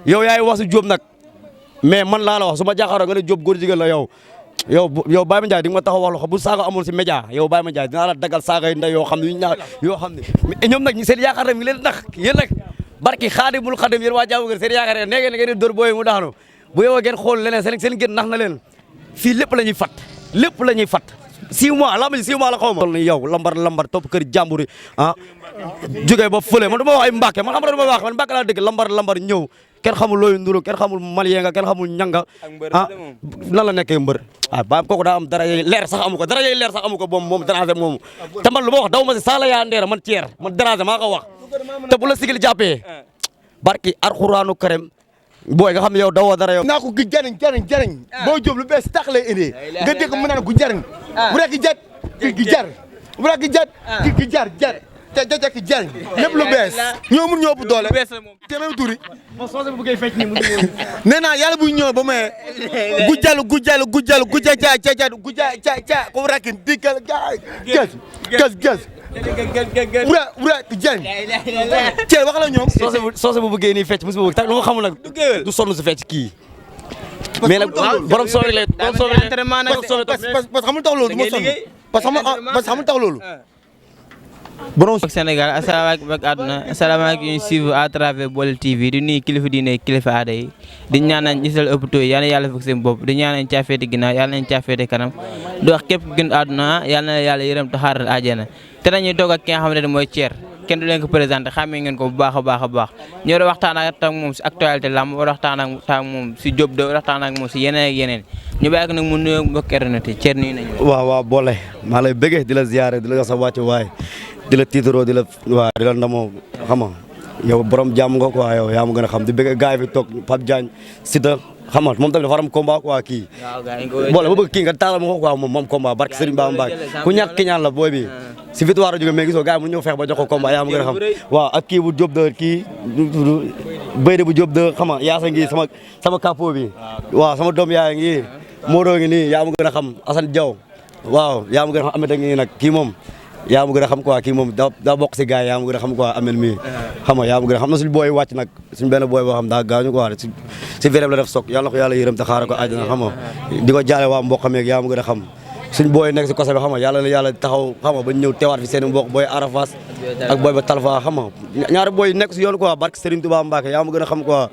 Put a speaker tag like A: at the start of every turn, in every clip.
A: yow yaay wax si Diop nag mais man laa la wax su ma jaaxaaroo nga ne Diop góor jigéen la yow Baye Mandiaye di nga ma taxaw wax bu saaga amul si média yow Baye Mandiaye dinaa la dagal saaga yi nday yoo xam ne ñoom nag ñi seen yaakaar nag mi ngi leen nax yéen nag barki xaadimul xadim yéen waa jaamu gën seen yaakaar ne ngeen di dóor booy mu daanu bu yow ngeen xool leneen seen gën nax na leen fii lépp la ñuy fat 6 mois laa ma 6 mois la xaw ma yow lambar topp kër jàmbur yi jógee ba fële man du ma wax ay Mbàkke man xam nga du ma wax man Mbàkke laa dëgg lambar ñëw kenn xamul looyu nduru kenn xamul malien nga kenn xamul ñanga nan la nekkee mbër ba kooku daa am dara yey leer sax amu ko moom déranger moomu te man lu ma wax daw ma si saala yaa ndeera man ceer man déranger maa ko wax te bu la sigil jàppee barki alxuraanu karim booy nga xam ne yow dawoo dara yow
B: naa ko gi jariñ boo jóob lu bees tax lay indi nga dégg mu naan gu jariñ bu rek jat gi jar bu rek jat gi jar te jajaki jariñ lépp lu bees ñoo mun ñoo ëpp doole te même turi nee naa yàlla buy ñëw ba may gujal ko rakin digal gas wura jariñ cee wax la ñoom
A: soose bu bëggee nii fecc musu bëgg tax lu nga xamul nag du sonn si fecc kii mais nag borom soobee lay parce que xamul tax loolu du ma sonn parce que xamul tax loolu
C: borom Sénégal asalaamaaleykum ak àdduna asalaamaaleykum ñu suivre à travers Baol TV di nuyu kilifa diine kilifa aada yi di ñaanal gisal hôpitaux yi yal na yàlla fekk seen bopp di ñaanal caafeeti ginnaaw yal nañ caafeeti kanam di wax képp gën àdduna yal na yàlla yërëm te xaaral àjjana te dañuy toog ak ki nga xam ne mooy Thier kenn du leen ko présenté xàmmee ngeen ko bu baax a baax ñoo doon waxtaan ak moom si actualité lamb war waxtaan ak moom si Diop de waxtaan ak moom si yeneen ak yeneen ñu bàyyi ko nag mu nuyoo mbokk internet yi Thier nuyu nañu
A: waaw boole maa lay bëggee di la ziyaare di la jox sa wàccu waay di la tiitaroo di la ndamoo xam nga yow borom jàmm nga quoi yow yaa ma gën a xam di bëgg gaay fi toog Pape Diagne Siteu xam nga moom tamit dafa am combat quoi kii boole ba bëgg kii nga taalal ma ko quoi moom combat barke Serigne Bamba Mbacké ku ñàkk ki ñaan la booy bi si victoire a jóge mais gisoo gaay mu ñëw feex ba jox ko combat yaa ma gën a xam waaw ak kii bu Diop de kii Béyde bu Diop de xam nga yaasa ngi sama capot bi waaw sama doom yaay ngi Modou ngi nii yaa ma gën a xam Assane Diaw waaw yaa ma gën a xam Ameth ngi nag kii moom yaa ma gën a xam quoi kii moom daa bokk si gars yi yaa ma gën a xam quoi Amel mi xam nga yaa ma gën a xam na suñu booy wàcc nag suñu benn booy boo xam daa gaañu quoi si véréb la def soog yàlla na ko yàlla yërëm te xaaral ko àjjana xam nga di ko jaale waa mbokk meeg yaa ma gën a xam suñu booy nekk si kose bi xam nga yàlla na yàlla taxaw xam nga ba ñëw teewaat fi seen mbokk booy Arafas ak booy ba Talfa xam nga ñaari booy nekk si yoon quoi barke Serigne Touba Mbacké yaa ma gën a xam quoi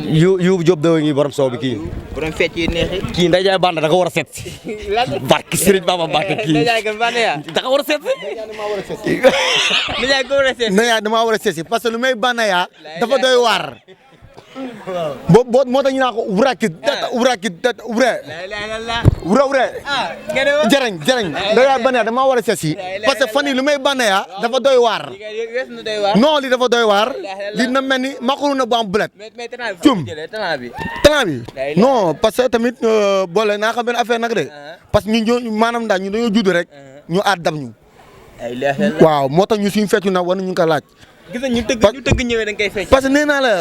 A: yu Diop de ngi borom soow bi kii
C: borom fecc yi neexi
A: kii nday jaay banda da ko war a seet si barke Serigne Baba Mbacké kii da ko war a seet si
B: naya dama war a seet si parce que lu may banaya dafa doy waar boo moo tax ñu naan ko wuraki wura jarañ daya banaya dama war a seet si parce que fan yi lu may banaya dafa doy waar non li dafa doy waar li na mel ni makarona bu am bulet cum talent bi non parce que tamit boole naa xam benn affaire nag de parce que ñu maanaam daal ñu dañoo judd rek ñu aat dam ñu waaw moo tax ñu suñu feccu nag war nañu ko laaj
C: gis nga ñu tëgg ñëwee da nga koy fecc
B: parce que nee naa la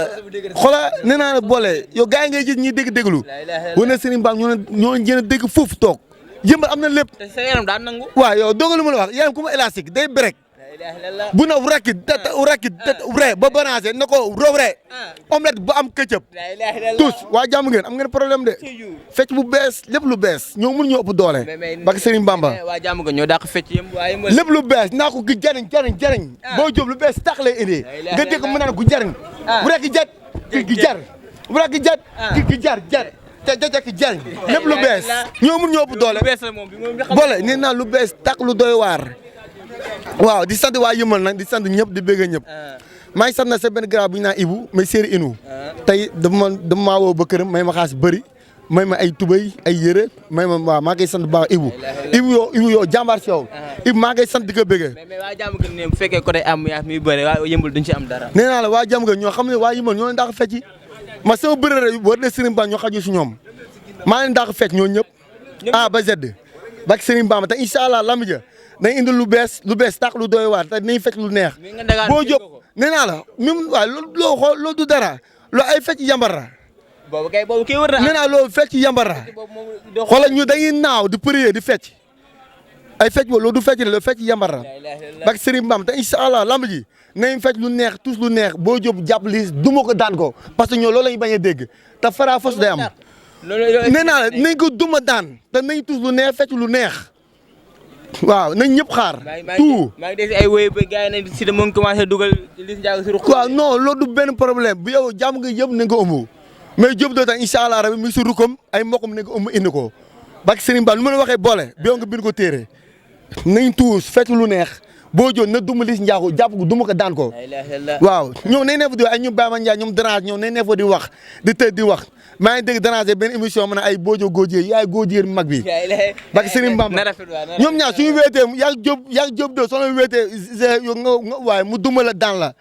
B: xoolal nee naa la boole yow gars yi ngay gis ñuy déglu wane na Serigne Ba ñoo jën a dégg foofu toog yëmbal am na lépp
C: sa yaram daa nangu
B: waaw yow doogalu ma la wax yaram ku ma élastique day break bu na wuraki wure ba banancé na ko wure omelette bu am këccëb tous waa jàmm ngeen am ngeen problème de fecc bu bees lépp lu bees ñoo mun ñoo ëpp doole bak Serigne Bamba
C: waa jàmm ngeen ñoo dàq fecc
B: lépp lu bees naa ko gi jariñ boo jóob lu bees tax lay indi nga dégg mu naan gu jariñ wuraki jat gi jar wuraki jat gi jar te jajaki jariñ lépp lu bees ñoo mun ñoo ëpp doole boole nee naa lu bees tax lu doy waar waaw di sant waa Yëmbal nag di sant ñëpp di bëgg ñëpp maa ngi sant na sa benn grand bu ñu naan Ibou may séeri inu tey dama maa woo ba këram may ma xaas bëri may ma ay tubay ay yére may ma waaw maa ngi sant baax Ibou yow jàmbaar si yow Ibou maa ngi sant di ko bëggee
C: mais waa jàmm gën ne bu fekkee côté am yaa mi bëri waa Yëmbal duñ ci am dara
B: nee naa la waa jàmm gën ñoo xam ne waa Yëmbal ñoo leen dàq fecc ma sama bëri rek war na Serigne Ba ñoo xaju si ñoom maa leen dàq fecc ñoo ñëpp A ba Z bak Serigne Ba te incha allah lamb ja dañ indi lu bees tax lu doy waar te dinañ fekk lu neex boo jóg nee naa la même waaw loo xool loolu du dara loo ay fecc yambara
C: boobu kay wër na
B: nee naa loolu fecc yambara xoolal ñu dañuy naaw di prier di fecc ay fecc boobu loolu du fecc la fecc yambar la bak Serigne Bam te incha allah lamb ji nañ fecc lu neex tous lu neex Boy Diop jàpp Liss duma ko daan ko parce que ñoo loolu lañu bañ a dégg te fara fos day am nee naa la nañ ko duma daan te nañ tous lu neex fecc lu neex waaw nañ ñëpp xaar tout
C: maa ngi dégg ay woy ba gars yi ne si mu ngi commencé dugal Liss Ndiago si ruq
B: waaw non loolu du benn problème bu yow jàmm nga yëpp nañ ko ëmb mais Diop doo tax incha allah rabi mi ngi si rukkam ay mbokkam nañ ko ëmb indi ko bak Serigne Bam lu ma la waxee boole bi yow nga bind ko téere nañ tuus fecc lu neex Boy Diop na duma Liss Ndiago jàpp ko duma ko daan ko waaw ñoom nañ neef di wax ay ñoom Baye Mandiaye ñoom Drange ñoom nañ neef di wax di tëdd di wax maa ngi dégg Drange benn émission ma ne ay Boy Diop góojier yaay góojier mag bi bak Serigne Bam ñoom ñaar suñu wéetee yaa Diop do soo leen wéetee nga waaye mu duma la daan la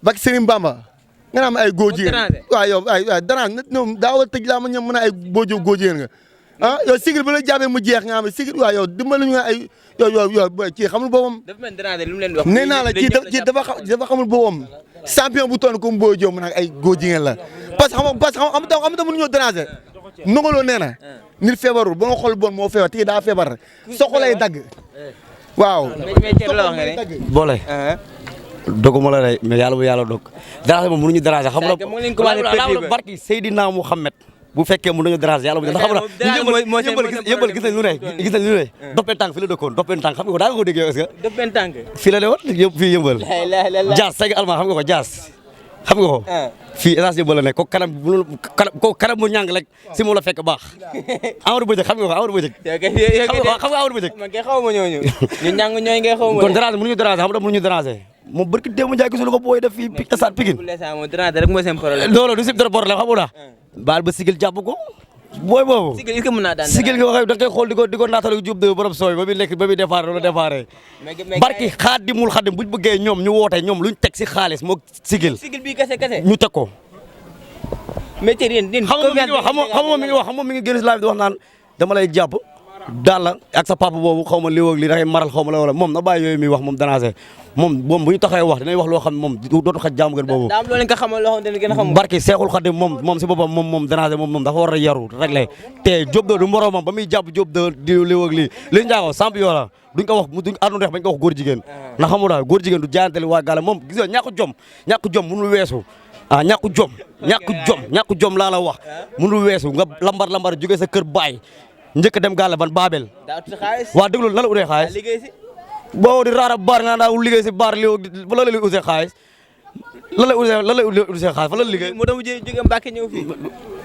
B: bak Serigne Bamba nga naan ay góojier waaw yow ay Drange ñoom daa war a tëj laa ma ñoom mën a ay Boy Diop góojier nga ah yow sigil ba la jàppee mu jeex nga xam ne sigil waaw yow dimbali ñu ay yow kii xamul boppam. nee naa la kii dafa xamul boppam champion bu toll comme Boy Diop mu nag ay góor jigéen la parce que xam nga mënuñoo déranger nongoloo nee na nit feebarul ba nga xool bon moo feebar tey daa feebar soxla lay dagg waaw.
A: boole. doguma la rey mais yàlla bu yàlla dog déranger moom mënuñu déranger xam nga barki Seydina Mouhamed bu fekkee mën nañu déranger yàlla bu ñu xam nga yëmbal gis nañ lu ne doppen tànk fi la dëkkoon doppen tànk xam nga ko daa nga ko déggee est-ce que
C: doppen tànk
A: fii la ne woon yëpp fii yëmbal jaas seg alma xam nga ko jaas xam nga ko fii essence yëmbal la nekk ko kanam mu ñàng rek si moom la fekk baax Amadou Bëjëk xam nga ko Amadou Bëjëk xam nga Amadou Bëjëk
C: man kay xaw ma ñooñu ñu ñàng ñooy ngay xaw ma
A: kon déranger mënuñu déranger xam nga mënuñu déranger moom barki démb Ndiaye gisul ko booy def fii stade Pikine
C: rek mooy seen problème
A: loolu du si dara problème xam nga baal ba sigil jàpp ko booy boobu
C: sigil est-ce que mën naa daan
A: sigil gi waxee da nga koy xool di ko naatal Diop de borom sooy ba muy lekk ba muy déparé loolu déparé barki Xaadimul Xaadim buñ bëggee ñoom ñu woote ñoom luñ teg si xaalis moo sigil
C: bi kese
A: ñu teg ko
C: mais yéen
A: xam nga mi ngi génn si live di wax naan dama lay jàpp daal la ak sa papa boobu xaw ma li woog li dangay maral xaw ma la wala moom na bàyyi yooyu muy wax moom déranger moom bu ñu taxawee wax dinañ wax loo xam ne moom dootu xaj jaamu gën boobu
C: daa am loo leen ko xamal loo xam ne gën a xam
A: barki Seexul Xadim moom si boppam moom déranger moom dafa war a yaru réglé te Diop de du moroomam ba muy jàpp Diop de di li woog lii li njaago champion la duñ ko wax duñ àndu reex bañ ko wax góor jigéen na xamul daal góor jigéen du jaayanteli waa gàlle moom gis nga ñàkk jom mënul weesu ñàkk jom laa la wax mënul weesu nga lambar jógee sa kër baay njëkk dem gàlle ban Babel waa déglu la utee xaalis boo di raara baar nga daa liggéey si baar li la lay utee xaalis lan lay utee xaalis fa la liggéey
C: moo tax mu jóge Mbacke ñëw fii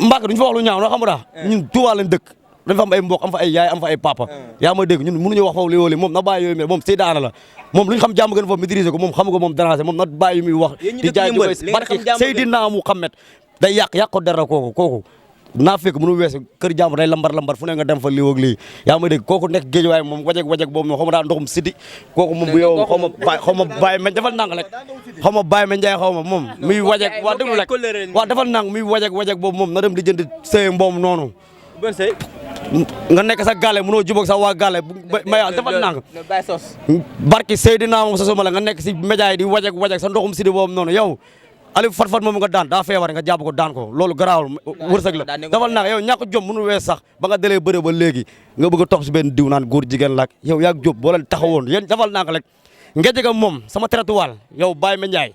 A: Mbacke duñ fa wax lu ñaaw na xam nga ñun Touba lañ dëkk dañ fa am ay mbokk am fa ay yaay am fa ay papa yaa ma dégg ñun mënuñu wax foofu li wóoli moom na bàyyi yooyu moom sey daana la moom lu ñu xam jàmm gën foofu maîtriser ko moom xam nga moom déranger moom na bàyyi muy wax di jaay barki Seydina Muhammad day yàq ko dara kooku naa fekk mënu weesu kër jàmbur day lambar fu ne nga dem fa lii ak lii yaa ma dégg kooku nekk géej waaye moom wajeg boobu noonu xaw ma daa ndoxum sidi kooku moom bu yow xaw ma bàyyi ma defal nang rek xaw ma bàyyi ma njaay xaw ma moom muy wajeg waa déglu rek waa defal nang muy wajeg boobu moom na dem di jënd sëy mboom noonu nga nekk sa gàlle mënoo jubóog sa waa gàlle ma defal nang barki Seydina moom sa soma la nga nekk si média yi di wajeg sa ndoxum sidi boobu noonu yow Aliou Fatfat moom nga daan daa feebar nga jàpp ko daan ko loolu garaawul wërsëg la dafal naa yow ñàkk jom mënul wees sax ba nga dalee bëre ba léegi nga bëgg a topp si benn diw naan góor jigéen laak yow yaag Diop boo leen taxawoon yéen dafal naa ko rek nga jega moom sama traitoire yow Baye Ma Ndiaye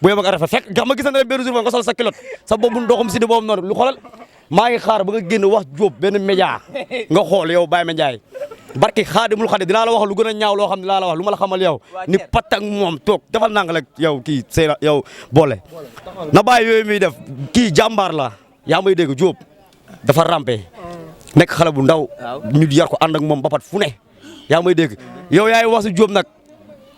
A: bu yeba nga rafet fekk ma gis na benn jour nga sol sa kilote sa boobu ndoxum si di boobu noonu lu xoolal maa ngi xaar ba nga génn wax Diop benn média nga xool yow Baye Ma Ndiaye barki Xaadimul Xaadim dinaa la wax lu gën a ñaaw loo xam ne laa la wax lu ma la xamal yow ni pat ak moom toog defal naa nga rek yow kii Seyna yow boole na bàyyi yooyu muy def kii jàmbaar la yaa may dégg Diop dafa rampe nekk xale bu ndaw ñu yar ko ànd ak moom bapat fu ne yaa may dégg yow yaay wax si Diop nag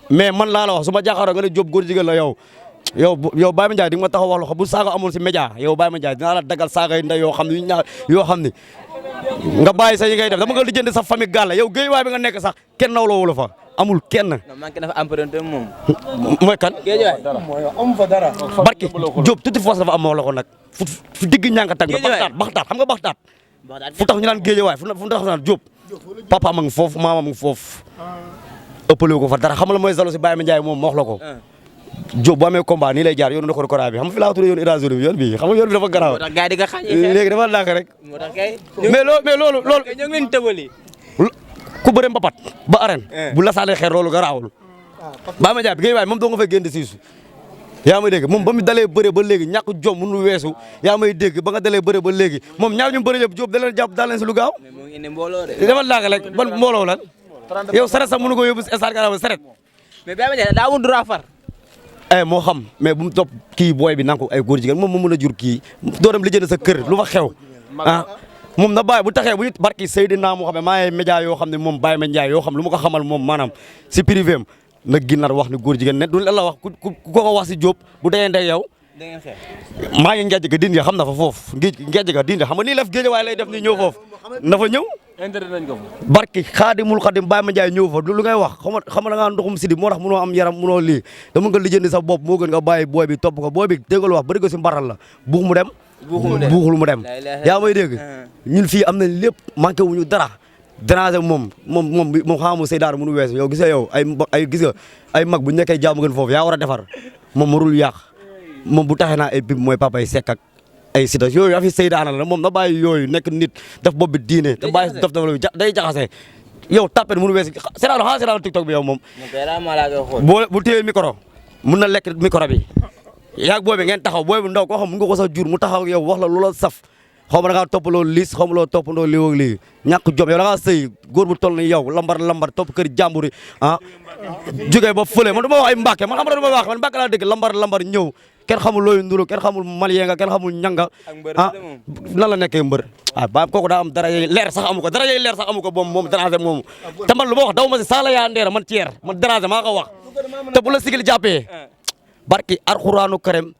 A: mais man laa la wax su ma jaaxaaroo nga ne Diop góor jigéen la yow Baye Ma Ndiaye di nga ma taxaw wax lu xam bu saaga amul si média yow Baye Ma Ndiaye dinaa la dagal saaga yi nday yoo xam ne yoo xam ne nga bàyyi sa yi ngay def dama nga lijjanti sa famille gàlla yow géej waay bi nga nekk sax kenn nawloo wala fa amul kenn.
C: non man dafa emprunté moom.
A: mooy kan.
C: géej waay
B: am fa dara.
A: barki Diop tuuti force dafa am moo la ko nag fu digg ñànk tàng baxtaat xam nga baxtaat fu tax ñu naan géej waay fu tax ñu naan Diop papa ma ngi foofu maama ma ngi foofu ëppale ko fa dara xam la mooy zalo si Baye Ma Ndiaye moom wax la ko. Diop bu amee combat nii lay jaar yoonu ndoxu Kora bi xam nga fi laa tuddee yoonu États-Unis yoon bi xam nga yoon bi dafa garaaw.
C: moo tax gars yi di nga xañ
A: léegi dafa lànk rek.
C: moo tax kay.
A: mais loolu
C: ñoo ngi leen tëbali.
A: ku bëre mbapat ba arène bu la sànnee xeer loolu garaawul Baye Mandiaye bi ngay waay moom doo nga fay génn siisu yaa may dégg moom ba mu dalee bëre ba léegi ñàkk jom mënul weesu yaa may dégg ba nga dalee bëre ba léegi moom ñaar ñu bëre yëpp Diop da leen jàpp daal leen si lu gaaw dafa laaga rek ban mbooloo lan yow saret sax mënu ko yóbbu stade Karamba saret
C: mais Baye Mandiaye daa amul droit far
A: moo xam mais bu mu topp kii booy bi naan ko ay góor jigéen moom moo mën a jur kii doo dem li jënd sa kër lu fa xew moom na bàyyi bu taxee bu ñu barki Seydina moo xam ne maa ngi média yoo xam ne moom Baye Mandiaye yoo xam lu ma ko xamal moom maanaam si privé am na ginnaar wax ni góor jigéen ne du la wax ku ko wax si Diop bu dee ndey yow maa ngi ngejj ga dindi xam na fa foofu ngejj ga dindi xam nga nii lef géej waaye lay def ni ñëw foofu na fa ñëw barki xaadimul xadim Baye Mandiaye ñëw fa lu ngay wax xam nga da ngaa ndoxum sidi moo tax mënoo am yaram mënoo lii dama nga lijjanti sa bopp moo gën nga bàyyi booy bi topp ko booy bi déggal wax bëri ko si mbaral la buux mu dem buuxul mu dem yaa may dégg ñun fii am nañ lépp manqué wuñu dara déranger moom xamu Seydou mënu weesu yow gis nga yow ay mag bu ñu nekkee jaamu gën foofu yaa war a defar moom warul yàq moom bu taxee naa ay bib mooy papa yi sekk ak ay sida yooyu afi Seydou la moom na bàyyi yooyu nekk nit daf bopp bi diine te bàyyi daf day jaxase yow tapet mënu weesu Seydou TikTok bi yow moom bu téye micro mun na lekk micro bi yaag booy bi ngeen taxaw booy bu ndaw koo xam mun nga ko sax jur mu taxaw yow wax la loola saf xaw ma da ngaa toppaloo liis xaw ma loo toppandoo lii ak lii ñàkk jom yow da ngaa sëy góor bu toll ni yow lambar topp kër jàmbur yi jógee ba fële man du ma wax ay Mbàkke man xam nga du ma wax man Mbàkke laa dëgg lambar ñëw kenn xamul looyu nduru kenn xamul malien nga kenn xamul ñanga nan la nekkee mbër ba kooku daa am dara yey leer sax amu ko moom déranger moomu te man lu ma wax daw ma si saala yaa ndeera man ceer man déranger maa ko wax te bu la sigil jàppee barki Alxuraanu Karim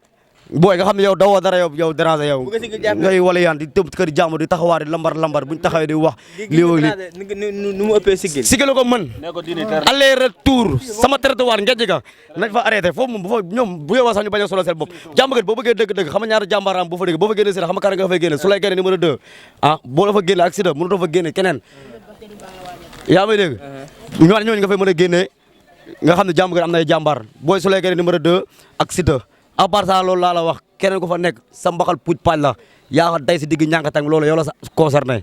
A: booy nga xam ne yow dawoo dara yow déranger yow ngay wala yaan di tëb kër jàmm di taxawaat di lambar buñ taxawee di wax lii ak lii
C: nu mu ëppee
A: sigil ko mën aller retour sama territoire ngejj ga nañ fa arrêté foofu moom bu fa ñoom bu yow sax ñu bañ a solo seen bopp jàmbagat boo bëggee dëgg xam nga ñaata jàmbaar am bu fa dëgg boo fa génne sida xam nga kan nga fay génne su lay génne numéro 2 boo la fa génne ak sida mënutoo fa génne keneen yaa may dégg ñooñu nga fay mën a génne nga xam ne jàmbagat am na ay jàmbaar booy su lay génne numéro 2 ak sida à part ça loolu laa la wax keneen ko fa nekk sa mbaxal puuj paaj la yaa xa day si digg ñànkatang loolu yow la sa concerné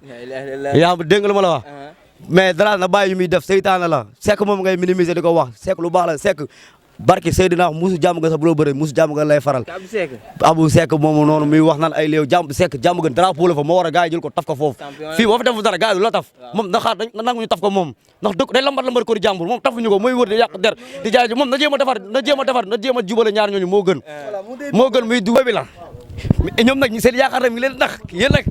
A: yaa dégg nga lu ma la wax mais dara na bàyyi yu muy def seytaane la Seck moom ngay minimiser di ko wax Seck lu baax la Seck barki Seydina musu jàmm nga sax bu la bëree musu jàmm nga lay faral Abou Seck moomu noonu muy wax naan ay léew Seck jàmm gën drapeau la fa moo war a gars yi jël ko taf ko foofu fii boo fi defu dara gars yi du la taf moom na xaar na nangu ñu taf ko moom ndax dëkk day lambar ko di jàmbur moom tafuñu ko mooy wër di yàq der di jaay moom na jéem a jubale ñaar ñooñu moo gën muy du bi la ñoom nag seen yaakaar rek mi leen ndax yéen nag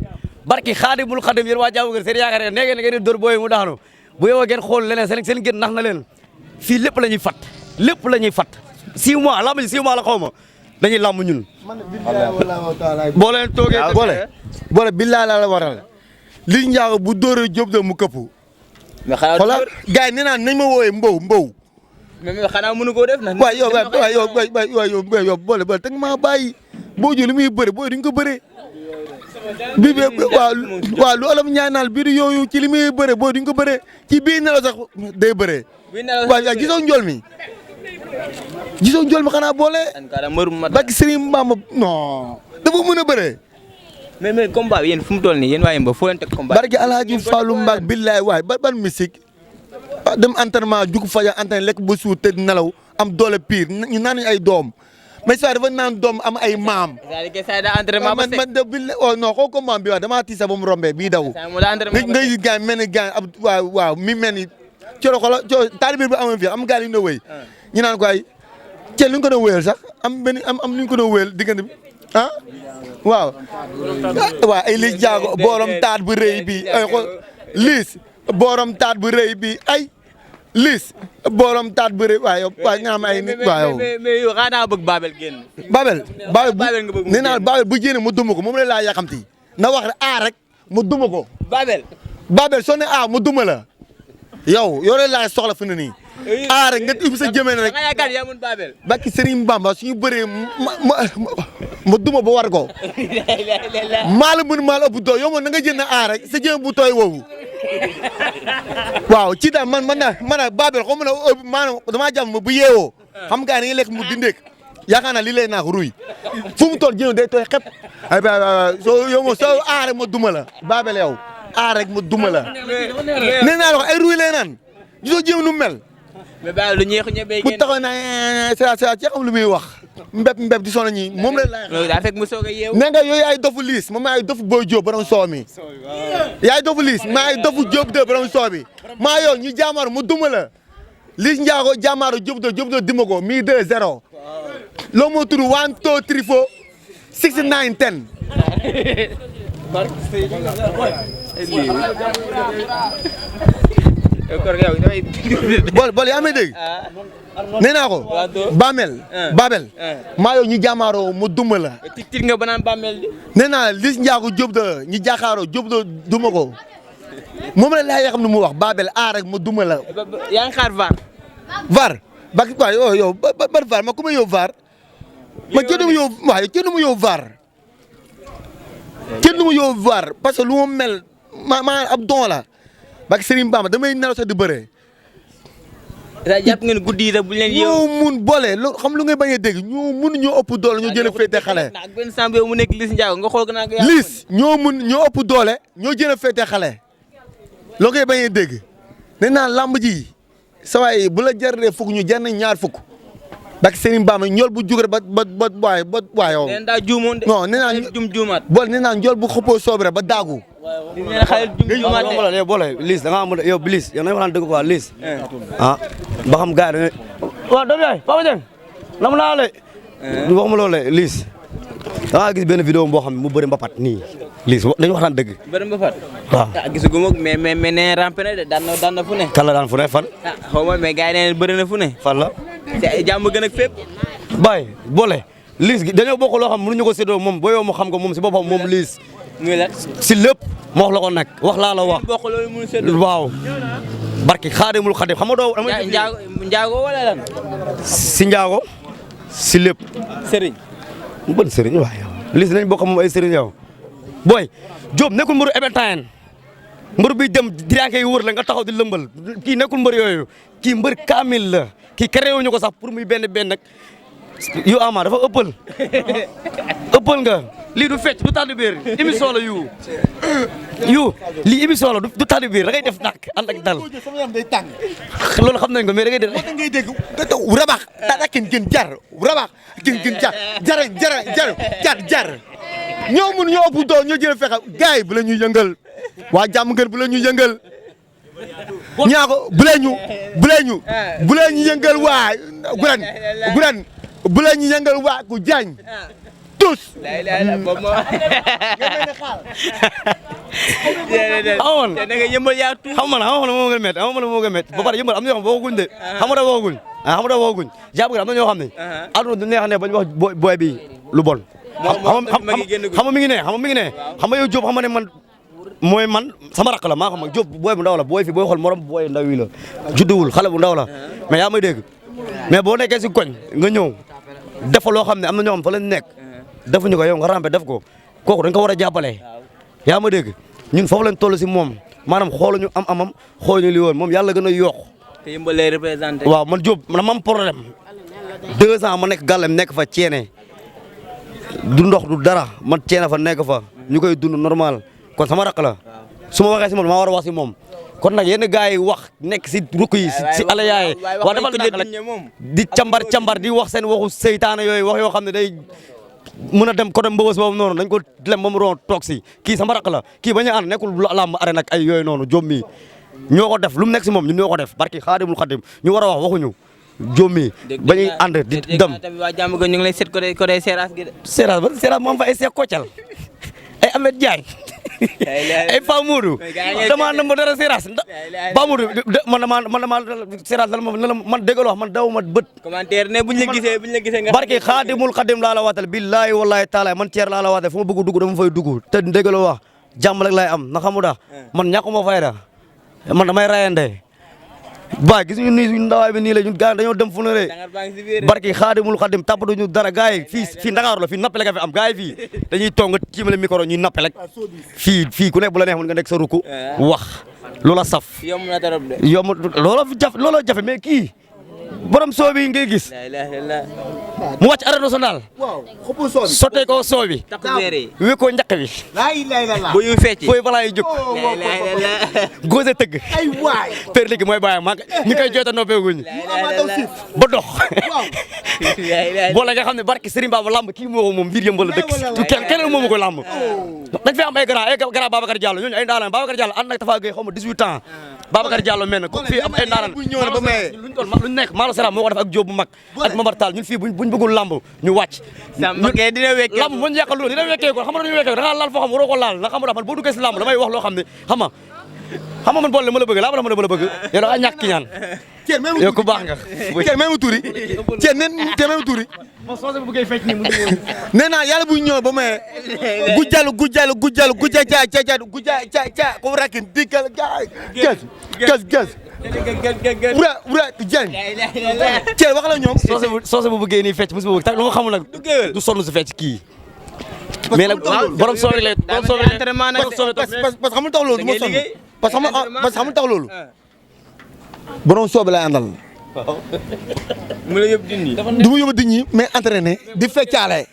A: barki xaadimul xadim yéen waa jàmm gën seen yaakaar rek nee ngeen di dóor booy mu daanu bu yow ngeen xool leneen seen gën nax na leen fii lépp la ñuy fat 6 mois lamb ji 6 mois la xaw ma dañuy lamb ñun. boo leen toogee
B: boole billaay la waral li njaago bu dóoree Diop de mu këpp.
C: mais xanaa
B: xoolal gars yi nee naa nañ ma woowee mbow.
C: mais xanaa mënu koo def na.
B: waaw yow boole teg maa bàyyi boo jëlee li muy bëre booy duñ ko bëree. waaw lu olof ñaanal biir yooyu ci li muy bëre booy duñ ko bëree ci biir nelaw sax day bëree. waaw gisoo njool mi xanaa boole. bak Serigne Bamba non dafa mën a bëree.
C: mais combat bi yéen fu mu toll nii yéen waa Yemba foo leen teg combat.
B: barke Alaaji Fallou Mbak billaay waay ban musique dem entraînement jug faja entraîné lekk ba suur tëdd nelaw am doole pire ñu naan ay doom mais saa dafa naan doom am ay maam. man de billaay oh non xoo ko maam bi wax damaa tiisa ba mu rombee bii daw. ngay gaañ mel ni gaañ ab waaw mi mel ni coro xola coro taalibir bi amoon fii am gaal yu ñu doon wéy ñu naan ko ay ceel lu ñu ko doon wéyal sax am lu ñu ko doon wéyal diggante bi waaw ay liis jaago boorom taat bu rëy bi ay liis boorom taat bu rëy bi ay liis boorom taat bu rëy waaw nga am ay nit waaw
C: mais yow xanaa bëgg Babel génn.
B: Babel nga bëgg nee naa Babel bu génne mu duma ko moom la laa yàqamti na wax rek mu duma ko. Babel soo ne mu duma la yow la laay soxla fi mu ne nii. rek nga ubbi sa jëmee rek. bakki Serigne Bamba suñu bëree ma duma ba war ko. maa la mën maa la ëpp doole yow man na nga jënd rek sa jëm bu tooy woowu. waaw ci daal man Babel xaw ma ne maanaam damaa jàmm bu yeewoo. xam nga ni lekk mu dindéek yaakaar naa lii lay naax ruy fu mu toll jënd day tooy xep. soo yow soo rek ma duma la Babel yow. aar rek ma duma la nee naa la ko ay ruy lay naan gisoo jéem nu mel
C: mais bàyyi lu ñeexu ñebe
B: bu taxaw na c'est ci xam lu muy wax mbéb di sonn ñi moom la laay
C: loolu daa fekk mu soog a yeewu
B: nee nga yooyu ay dofu liis moom ay dofu Boy Diop borom soow mi yaay dofu liis maa ay dofu Diop de borom soow bi maa yow ñu jaamaar mu duma la liis njaago jaamaaro Diop de dima ko mi 2-0 loo moo tudd 1 2 3 4 6 9 10 bol yaa may dégg nee naa ko Babel maa yow ñu jaamaaroo mu duma la
C: tit nga ba naan bàmmeel di
B: nee naa Liss Ndiago Diop de ñu jàkkaaroo Diop de duma ko moom la laa xam ne mu wax Babel aar rek mu duma la
C: yaa ngi xaar
B: VAR ba waaw yow ban VAR ma ku ma yow VAR ma kenn du ma yow waaye kenn du ma yow VAR kenn du ma yow VAR parce que lu ma mel maa ab don la ba Serigne Bamba damay nelaw sax di bëree.
C: daa jàpp ngeen guddi yi bu leen
B: ñoo mun boole lu xam lu ngay bañ a dégg ñoo mun ñoo ëpp doole ñoo jël a féete xale.
C: ak benn samb yow mu nekk Liss Ndiago nga xool ko naan ko
B: Liss ñoo mun ñoo ëpp doole ñoo jël a féete xale loo ngay bañ a dégg nee naa lamb ji sa waay bu la jaree fukk ñu jar nañ ñaar fukk bak Serigne Bamba ñool bu jugee ba yow.
C: nee daa juumoon de.
B: non nee naa
C: juumaat.
B: boole nee naa njool bu xëppoo soob rek ba daagu.
C: di leen xale juumaat de.
A: yow boole Liss da ngaa am yow Liss yow nañu waxtaan dëgg quoi Liss. ah ba xam gars yi waaw doom yaay Papa Dieng nam naa le wax ma loolu Liss da ngaa gis benn vidéo boo xam ne mu bëri mbapat nii Liss dañu waxtaan dëgg.
C: bëri mbapat.
A: waaw
C: ah gisagu ma mais nee rampe na de daan na fu ne.
A: kan la daan fu ne fan.
C: ah xaw ma mais gars yi nee bëri na fu ne.
A: fan la.
C: te jàmm gën ak fépp.
A: Baye boole Liss gi dañoo bokk loo xam mënuñu ko séddoo moom boo yow mu xam ko moom si boppam moom Liss.
C: muy la
A: si lépp ma wax la ko nag wax laa la wax.
C: bokk loolu mënu séddoo.
A: waaw. barki xaadimul xadim xam nga doo.
C: Njaago wala lan.
A: si Njaago si lépp.
C: Serigne.
A: mu bëri Serigne waaw yow Liss nañ bokk moom ay Serigne yow. booy Diop nekkul mbëru ebetayen mbër bi dem diraake yi wër la nga taxaw di lëmbal kii nekkul mbër yooyu kii mbër kaamil la kii créé wuñu ko sax pour muy benn nag yu ama dafa ëppal nga lii du fecc du tànn biir émission la yu lii émission la du tànn biir da ngay def nak ànd ak dal loolu xam nañ ko mais da ngay def
B: ngay dégg rabax dara gën jar rabax gën jar ñoo mun ñoo ëpp doon ñoo jël fexe gars yi bu la ñuy yëngal waa jàmm gën bu la ñuy yëngal ñaako bu la ñu yëngal waa guran bu la ñu yëngal waa ku jaañ tous
A: amoon
C: da nga yëmbal yaa tuut
A: xam nga moo gën a métti moo gën a métti ba pare yëmbal am na ñoo xam waxaguñ de xam nga da waxaguñ jàpp am na ñoo xam ne aduna du neex ne bañ wax booy bi lu bon xam nga mi ngi ne xam nga yow Diop xam nga ne man mooy man sama rakk la maa xam nga Diop booy bu ndaw la booy fi booy xool morom booy ndaw yi la judduwul xale bu ndaw la mais yaa may dégg mais boo nekkee si koñ nga ñëw def loo xam ne am na ñoo xam fa lañ nekk defuñu ko yow nga rampe def ko kooku dañ ko war a jàppale yaa ma dégg ñun foofu lañ toll si moom maanaam xooluñu amam xooluñu li woon moom yàlla gën a yokk
C: te yëmbal lay représenté
A: waaw man Diop man ma am problème 2 ans ma nekk gàllem nekk fa ceene du ndox du dara man ceene fa nekk fa ñu koy dund normal kon sama rakk la su ma waxee si moom maa war a wax si moom kon nag yenn gars yi wax nekk si rukk yi si ala yaay wax dafa nak nag di cambar di wax seen waxu seytaane yooyu wax yoo xam ne day mën a dem côté mbëbës boobu noonu dañ ko lem ba mu doon toog si kii sama rakk la kii bañ a ànd nekkul làmb are nag ay yooyu noonu Diop mi ñoo ko def lu mu nekk si moom ñun ñoo ko def barki xaadimul xadim ñu war a wax waxuñu Diop mi ba ñuy ànd di dem
C: waa jàmm ñu ngi lay seet ko day seeraas gi de
A: seeraas moom fa ay seek koccal ay Amet Diagne ay Pa Modou dama nam ma dara seeraas Pa Modou man dama seeraas man déggal wax man daw ma bët
C: commentaire ne buñ la gisee nga
A: barke xaadimul xadim laa la waatal billahi wallahi taala man ceer laa la waatal fu ma bëgg dugg dama fay dugg te déggal wax jàmm rek laay am na xamu da man ñàkkuma fayda man damay rayande ba gis ñu nii suñu ndawaay bi nii la ñun gars dañoo dem fu ne rek barki xaadimul xadim tàppatu ñu dara gars yi fii Ndakaaru la fii nappale ka fi am gars yi fii dañuy toog nga tiimale micro ñuy nappale fii ku nekk bu la neex mën nga nekk sa ruku wax loola saf
C: yomb na trop de
A: yomb loola jafe mais kii borom soo bi ngay gis mu wàcc arène nationale
B: waaw xobu soo bi
A: sottee ko soo bi
C: takku beere yi
A: wéy ko njaq bi
C: bu yu fecc
A: fooy balaa yi jóg góose tëgg
B: ay waay
A: père léegi mooy bàyyi maa ñi koy jooyta noppeeguñ ba dox boole nga xam ne barki Serigne Baba lamb kii moo ko moom biir yëmbal la dëkk keneen moomu ko lamb dañ fi am ay grand Babacar Diallo ñooñu ay ndaanaan Babacar Diallo ànd nag Tafa Gueye xaw ma 18 ans Babacar Diallo mel na ko fii am ay ndaanaan luñ nekk Malo Sera moo ko def ak Diop bu mag ak Mamar Tall ñun fii buñ bëggul lamb ñu wàcc lamb buñ yàqal loolu dina wekkee ko xam nga dañu wekkee da nga laal foo xam waroo ko laal na xam nga man boo duggee si lamb damay wax loo xam ne xam nga man boole ma la bëgg laa ma la bëgg yow da nga ñàkk ki ñaan yow ku baax nga
B: Thiel même turi Thiel même turi nee naa yàlla bu ñëw ba may gujalu guja ca ko rakin digal gas wura jeng Thiel wax la ñoom
A: soose bu bëggee nii fecc musu bëgg tax lu nga xamul nag du sonn su fecc kii mais nag borom soo rek borom soo rek
B: parce que xamul tax loolu du ma sonn parce que xamul tax loolu borom soobe lay àndal
C: mu la yóbbu dindi
B: du ma yóbbu nit ñi mais entraîné di feccaale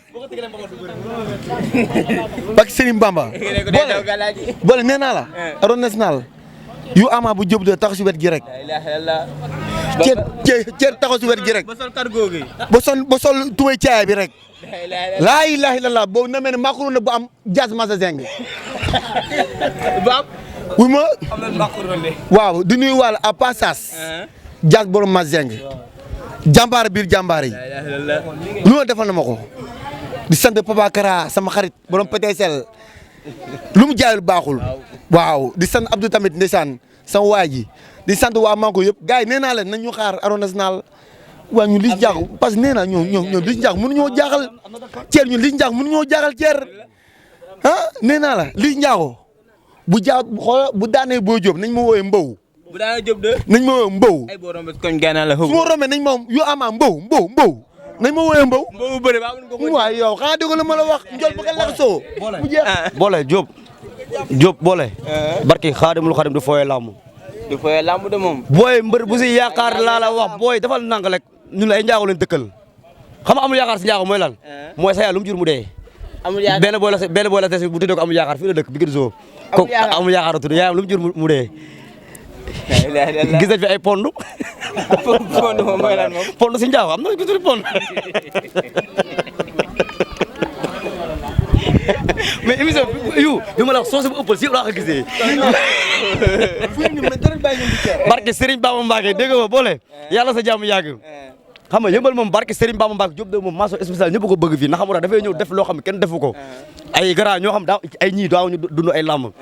B: parce que Serigne Bamba boole nee naa la arène nationale yu ama bu jóob de taxaw si wet gi rek ceer taxaw si wet gi rek
C: ba sol cargo gi
B: ba sol tubay caaya bi rek laa ilaha illallah boobu na mel ne macaron bu am jazz magasin
C: ba
B: wu ma waaw di nuyu wàll à passage jazz borom magasin jàmbaar biir jàmbaar yi lu ma defal na ma ko di sant Papa Kara sama xarit borom PTSL lu mu jaayul baaxul waaw di sant Abdou tamit ndeysaan sama waa ji di sant waa Manko yëpp gars yi nee naa leen nañ ñu xaar arène nationale waa ñun li jaax parce que nee naa ñoom li jaax mënuñoo jaaxal ceer ñun li jaax mënuñoo jaaxal ceer ah nee naa la li njaaxo bu daanee boo jóob nañ ma wooyee mbow
C: bu daanee jóob de
B: nañ ma wooyee mbow
C: ay boo rombee koñ gànnaaw la
B: su ma rombee nañ ma yu ama mbow nañ ma wooyee mbow
C: mbow bëre ba ko
B: waaw yow xanaa dégg la ma la wax njol ba ka lax soo mu jeex
A: boole Diop boole barki xaadimul xaadim du fooyee lamb
C: du fooyee lamb de moom
A: booy mbër bu si yaakaar laa la wax booy dafal nank rek ñun la ay njaago leen dëkkal xam nga amul yaakaar si njaago mooy lan mooy sa yàlla lu mu jur mu dee benn booy la tesi bu tuddee ko amul yaakaar fii la dëkk bi gën soo ko amul yaakaar a tudd yaayam lu mu jur mu dee gis nañ fi ay pond
C: moom mooy lan moom
A: pond si njaago am na ko tudd pond mais émission yu ma la wax soose bu ëppal si yëpp laa ko gisee barke Serigne Bamba Mbacke dégg nga boole yàlla sa jàmm yàgg xam nga yëmbal moom barke Serigne Bamba Mbacke Diop de moom mention spéciale ñëpp ko bëgg fii ndax xam nga dafay ñëw def loo xam ne kenn defu ko ay gara ñoo xam daaw ay ñii daaw ñu dund ay lamb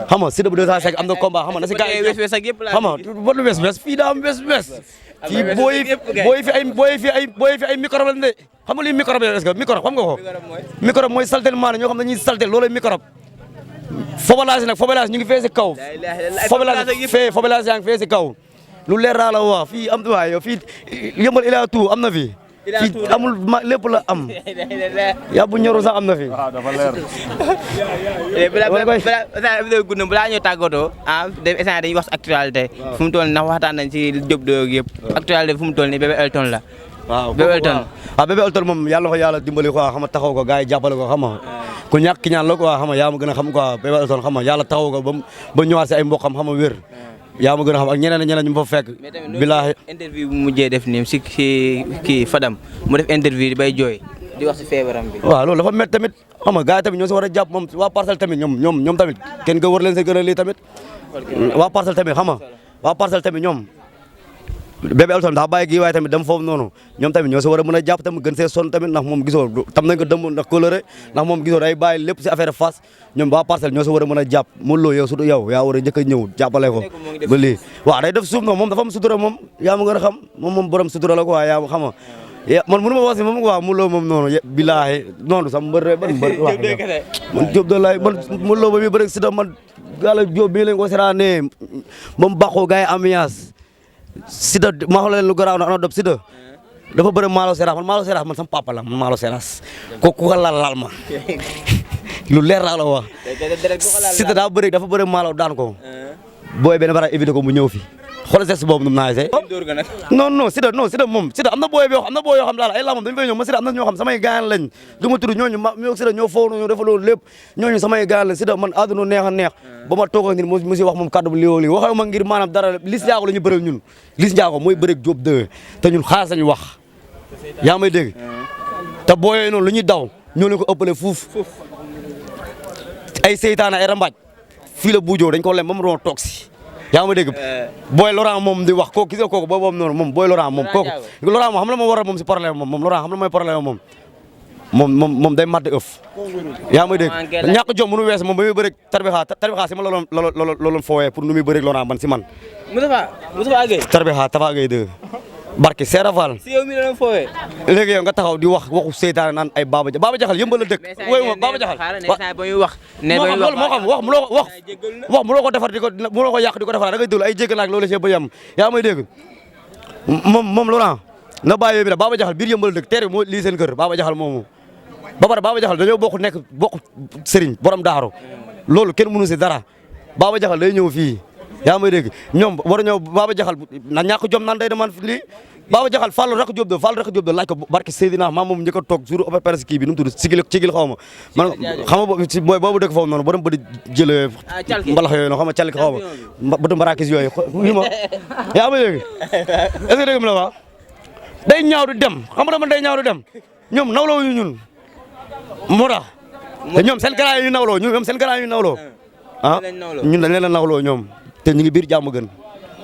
A: xam nga Siteu bu 205 am na combat xam nga na si gars yi xam nga ba lu wes fii daa am wes fii booy fi ay microbe lañ de xam nga lii microbe est-ce que microbe xam nga ko microbe mooy saltel maanaam ñoo xam ne dañuy saltel loolay microbe fobalage ñu ngi fee si kaw fobalage yaa ngi fee si kaw lu leer daa la wax fii am waay yow fii yëmbal ila tout am na fi fii amul lépp la am yaa bu ñoru sax am na fi
C: balaa ñoo tàggatoo def instant dañuy wax actualité fu mu toll ndax waxtaan nañ ci Diop de yëpp actualité fu mu toll nii bébé Elton la
A: waaw
C: bébé
A: Elton moom yàlla ko yàlla dimbali quoi xam nga taxaw ko gars yi jàppale ko xam nga ku ñàkk ki ñaan la quoi xam nga yaa ma gën a xam quoi bébé Elton xam nga yàlla taxaw ko ba ñëwaat si ay mboqam xam nga wér yaa ma gën a xam ak ñeneen ñu fa fekk bilaahi
C: interview bu mujjee def nii si kii Fadam mu def interview bay jooy di wax si feebaram bi
A: waaw loolu dafa métti tamit xam nga gars yi tamit ñoo si war a jàpp moom waa Parcelles tamit ñoom tamit kenn nga war leen si gën a lii tamit waa Parcelles tamit xam nga waa Parcelles tamit ñoom bébé Elton daa bàyyi gi waaye tamit dem foofu noonu ñoom tamit ñoo si war a mën a jàpp tamit gën see sonn tamit ndax moom gisoo tam nañ ko dëmb ndax coloré ndax moom gisoo day bàyyi lépp si affaire face ñoom waa Parcelles ñoo si war a mën a jàpp mun loo yow surtout yow yaa war a njëkk a ñëw jàppale ko ba lii waaw day def suuf noonu moom dafa am sutura moom yaa ma gën a xam moom borom sutura la quoi yaa ma xam nga man mënu ma wax si moom quoi mun loo moom noonu bilaahi noonu sax mbër ban mbër waaw man Diop de laay man mun loo ba mi bëri si da man gala Diop bii lañ ko seraane moom baqoo gars yi ambiance Siteu ma xool leen lu garaaw na ana dob Siteu dafa bëri Malo Seras man sama papa la man Malo Seras ko ku ko laal ma lu leer laa la wax Siteu dafa bëri Malo daan ko booy benn bara éviter ko mu ñëw fi xoolal geste boobu nu mu naajee. non Siteu moom Siteu am na booy yoo xam daal ay lamam dañu fay ñëw ma Siteu am na ñoo xam samay gaañ lañ du ma tudd ñooñu ñoo Siteu ñoo foofu ñoo defaloo lépp ñooñu samay gaañ lañ Siteu man àdduna neex a neex ba ma toog ak nit mu si wax moom kaddu bu lii waxee ma ngir maanaam dara Liss Ndiago la ñu bëreeg ñun Liss Ndiago mooy bëreeg Diop 2 te ñun xaalis lañu wax yaa may dégg te booyee noonu lu ñuy daw ñoo leen ko ëppale fuuf ay seytaane ay rambaaj fii la buujoo dañ ko lem ba mu doon toog si yaa ma dégg booy Laurent moom di wax kooku gis nga kooku boobu noonu moom booy Laurent moom kooku Laurent moom xam la moo waral moom si problème moom Laurent xam la mooy problème moom day mat ëf yaa ma dégg ñàkk jom mënu wees moom ba muy bëre tarbixa si ma looloon fooyee pour nu muy bëre Laurent ban si man
C: Moustapha Gueye
A: tarbixa Tafa Gueye 2 barke Seera Fall
C: si yow mi doon fooyee
A: léegi yow nga taxaw di wax waxu seytaane naan ay Baba Jaxal yëmbal la dëkk wooy ma Baba Jaxal loolu moo xam wax mu loo ko defar di ko mu loo ko yàq di ko defar da ngay déglu ay jégg naak loolu see ba yam yaa may dégg moom Laurent na bàyyi bi la Baba Jaxal biir yëmbal la dëkk teer bi moo lii seen kër Baba Jaxal moomu ba pare Baba Jaxal dañoo bokk sëriñ borom daaru loolu kenn mënu si dara Baba Jaxal day ñëw fii yaa may dégg ñoom war a ñëw Baba Jaxal na ñàkk jom naan day deman lii Baba Jaxal Fallou Rakk Diop de laaj ko barke Seydina maa moom njëkk a toog jour opération kii bi nu mu tudd sigil xaw ma man xam nga booy boobu dëkk foofu noonu ba dem ba di jëlee mbalax yooyu noonu xam nga calki xaw ma ba dem barakis yooyu wi ma yaa may dégg est-ce que dégg mu la wax day ñaaw di dem xam nga man day ñaaw di dem ñoom nawloo ñu ñun moo tax te ñoom seen garaay yu nawloo ñoom seen garaay yu nawloo ah ñun dañ leen a nawloo ñoom te ñu ngi biir jàmm gën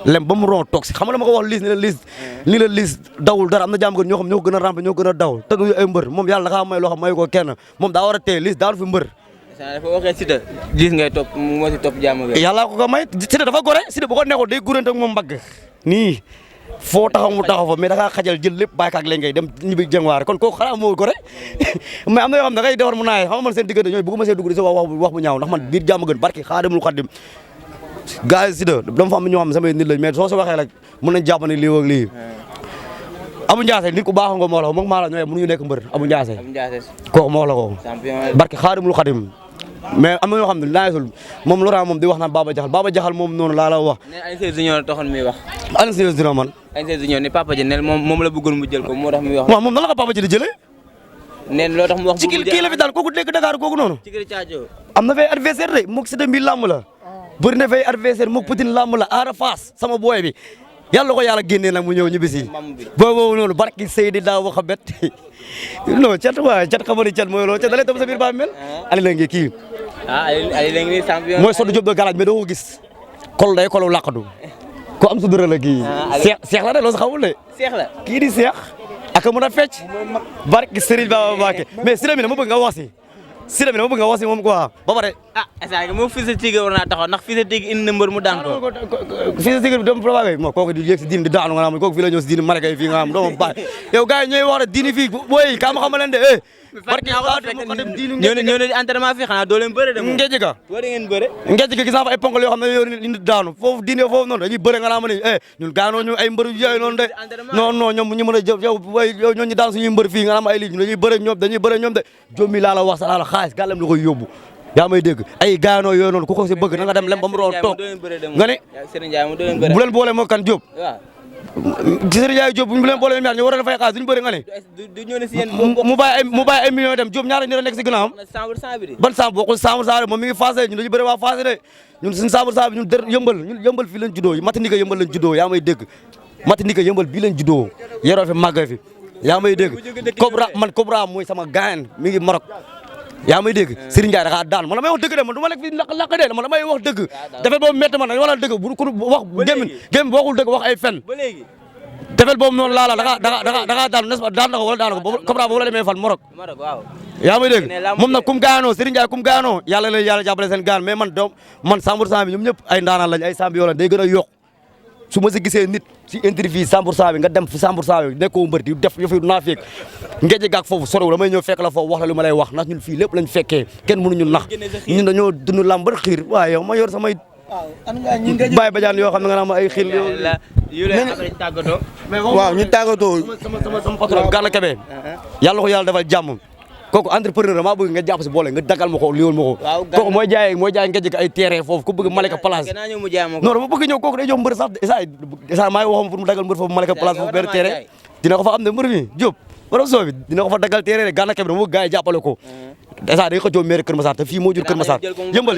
A: lem ba mu ron toog si xam nga dama ko wax Liss la Liss dawul dara am na jàmm gën ñoo xam ñoo ko gën a rampe ñoo ko gën a daw te du ay mbër moom yàlla dafa may loo xam may ko kenn moom daa war a téye Liss daanu fi mbër
C: dafa waxee Siteu Liss ngay topp moo si topp jàmm gën
A: yàlla ko may Siteu dafa gore Siteu bu ko neexoon day gurante ak moom mbagg nii foo taxaw mu taxaw fa mais da ngaa xajal jël lépp bàyyi kaak léegi ngay dem ñibbi jëngwaare kon kooku xanaa moo gore mais am na yoo xam ne da ngay defar mu naay xam nga man seen diggante ñooy bëgguma see dugg di sa wax bu ñaaw ndax man biir jàmm gën barki Xaadimul Xaadim gars yi Siteu dama fa am ñoo xam ne samay nit lañ mais soo si waxee rek mën nañ jàpp ne lii ak lii Abou Ndiassé nit ku baax nga moo la ko moom maa la ñooy mënuñu nekk mbër Abou Ndiassé kooku moo la ko barki Xaadimul Xaadim mais am na ñoo xam ne laasul moom Laurent moom di wax naan Baba Jaxal moom noonu laa la wax
C: Alioune Sèye Junior taxoon muy wax
A: Alioune Sèye Junior man
C: Alioune Sèye Junior ni Papa Ji nel moom la bëggoon mu jël ko moo tax muy wax
A: waaw moom nan la ko Papa Ji di jëlee
C: neen loo tax mu wax
A: ci kii la fi daal kooku nekk Dakar kooku noonu
C: ci kër Thiadio
A: am na fay adversaire de mook Siteu mbi làmb la bëri na fay adversaire mook Poutine làmb la Ada Fass sama booy bi yàlla ko yàlla génnee nag mu ñëw ñibbisi boobu noonu barki Seydi daa wax a bet non cat waay cat xamani cat mooy loolu cat da lay tam sa biir ba mel ali la ngi kii mooy sodu Diop de galaaj mais doo ko gis kol day kolu laqadu ko am su dëra la kii seex la de loolu sa xamul de kii di seex ak mën a fecc barki Serigne Baba Mbacké mais Siteu mi dama bëgg nga wax si Siteu bi dama bëgg nga wax si moom quoi ba pare
C: est-ce que moom Fils de Tigre war naa taxaw ndax Fils de Tigre indi na mbër mu daan ko
A: Fils de Tigre bi dama probable moo kooku di yéeg si diin di daanu nga xam kooku fii la ñëw si diin marekay fii nga xam doo ma baax yow gars yi ñooy wax ne diini fii booy kaa ma xamal leen de
C: ñëw na di entraînement fii xanaa doo leen bëre de moom
A: ngejj ga
C: war ngeen bëre
A: ngejj ga gis naa fa ay ponkal yoo xam ne yow indi daanu foofu diine foofu noonu dañuy bëre nga naa ma ne ñun gaanoo ñu ay mbër yooyu noonu de non non ñoom ñu mën a jëf yow yow ñoo ñu daan suñuy mbër fii nga naa ma ay lii dañuy bëre ñoom de jommi laa la wax sa laa la xaalis gàllam la koy yóbbu yaa may dégg ay gaanoo yooyu noonu ku ko si bëgg na nga dem lem ba mu doon toog nga ne bu leen boole moo kan Diop Serigne Ndiaye Diop bu ñu leen boole ñaar ñu war a fay xaalis duñu bëri nga ne mu bàyyi ay millions dem Diop ñaata ñu nekk si gannaawam ban 100 bokkul 100% moom mi ngi Fass ñun dañu bëri waa Fass de ñun suñu 100% bi ñun yëmbal fii lañ juddoo Matanika yëmbal lañ juddoo yaa may dégg Matanika yëmbal bii lañ juddoo yeroo fi màgg fi yaa may dégg Cobra mooy sama gaayan mi ngi Maroc yaa may dégg Serigne Ndiaye dafa daan man damay wax dëgg de man du ma lekk fii lakk de man damay wax dëgg defet boobu métti man dañu wala dëgg bu ku wax gémmi waxul dëgg wax ay fen defet boobu noonu laala danga daan n'est-ce pas daan na ko wala daan ko Cobra boobu la demee fan Maroc yaa may dégg moom nag kum gaanoo Serigne Ndiaye kum gaanoo yàlla la yàlla jàppale seen gaan mais man 100% bi ñoom ñëpp ay ndaanaan lañ ay champion lañ day gën a yokk su ma si gisee nit si interview 100% bi nga dem fi 100% bi nekkoo mbër di def yëfu naa fekk ngeej gaak foofu soriw damay ñëw fekk la foofu wax la lu ma lay wax ndax ñun fii lépp lañ fekkee kenn mënuñu nax ñun dañoo dund lamb ba xiir waaye yow ma yor samay bàyyi bajaan yoo xam ne nga naa ma ay xiir
B: waaw ñu tàggatoo
A: sama patron Gana Kebe yàlla ko yàlla defal jàmm kooku entrepreneur maa bëgg nga jàpp si boole nga dagal ma ko liwal ma ko kooku mooy jaay ngejj ay terrain foofu ku bëgg Malika place non dama bëgg ñëw kooku day jox mbër sax isa maa ngi waxoon pour mu dagal mbër foofu Malika place foofu benn terrain dina ko fa am ne mbër mi Diop borom soo bi dina ko fa dagal terrain rek Gana Kebe dama bëgg gars yi jàppale ko isa day xëccoo maire Kër Massar te fii moo jur Kër Massar yëmbal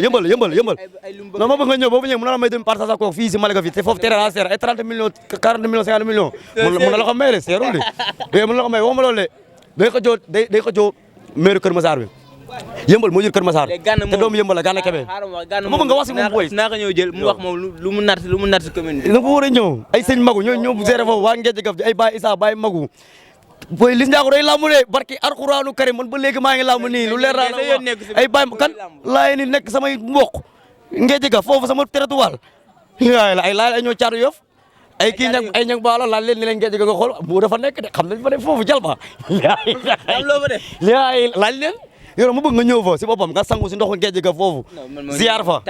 A: non ma bëgg nga ñëw boobu ñëw mu na la may dem partage ak kooku fii si Malika fii te foofu terrain la seer ay 30 millions 40 millions 50 millions mën na la ko may le seerul de mën na la ko may waxuma loolu de day xëccoo maire Kër Massar bi yëmbal moo jur Kër Massar te doomu yëmbal la Gana Kebe ma bëgg nga wax si moom booy
C: naa ko ñëw jël mu wax moom lu mu nat si commune bi
A: da ko war a ñëw ay sëñ magu ñoo géré foofu waa Ngejj Gaf ay Baye Issa Baye magu booy Liss Ndiago day lamb de barki Alxuraanu Karim man ba léegi maa ngi lamb nii lu leer la ay Baye kan laay ni nekk samay mbokk Ngejj Gaf foofu sama territoire ay laay ñoo caatu Yoff ay kii ñag ay ñag baalo laal leen ni leen Ngejj Gaf nga xool bu dafa nekk de xam nañ fa ne foofu jalba laaj leen yow ma bëgg nga ñëw fa si boppam nga sangu si ndoxu Ngejj Gaf foofu ziar fa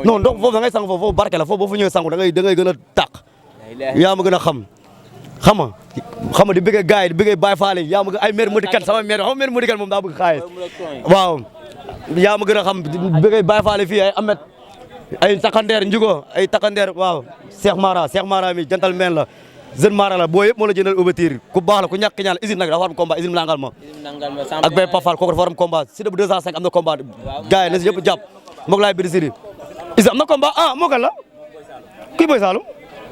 A: non ndox foofu da ngay sangu foofu barke la foofu boo fa ñëwee sangu da ngay gën a tàq yaa ma gën a xam nga di bëggee gars yi di bëggee Baye Fall yaa ma gën ay maire Modikan sama maire xam nga maire Modikan moom daa bëgg xaalis waaw yaa ma gën a xam di bëggee Baye Fall fii ay Amet ay Takandeer Njugo ay Takandeer waaw Cheikh Mara mi jantal meen la jeune Mara la boo yëpp moo la jëndal ouverture ku baax la ku ñàkk ñaan usine nag dafa war am combat usine nangal ma ak bay Pafal kooku dafa war am combat si bu 205 am na combat gars yi na si yëpp jàpp moog laay biri siri usine am na combat moo kan la kii Boy Saloum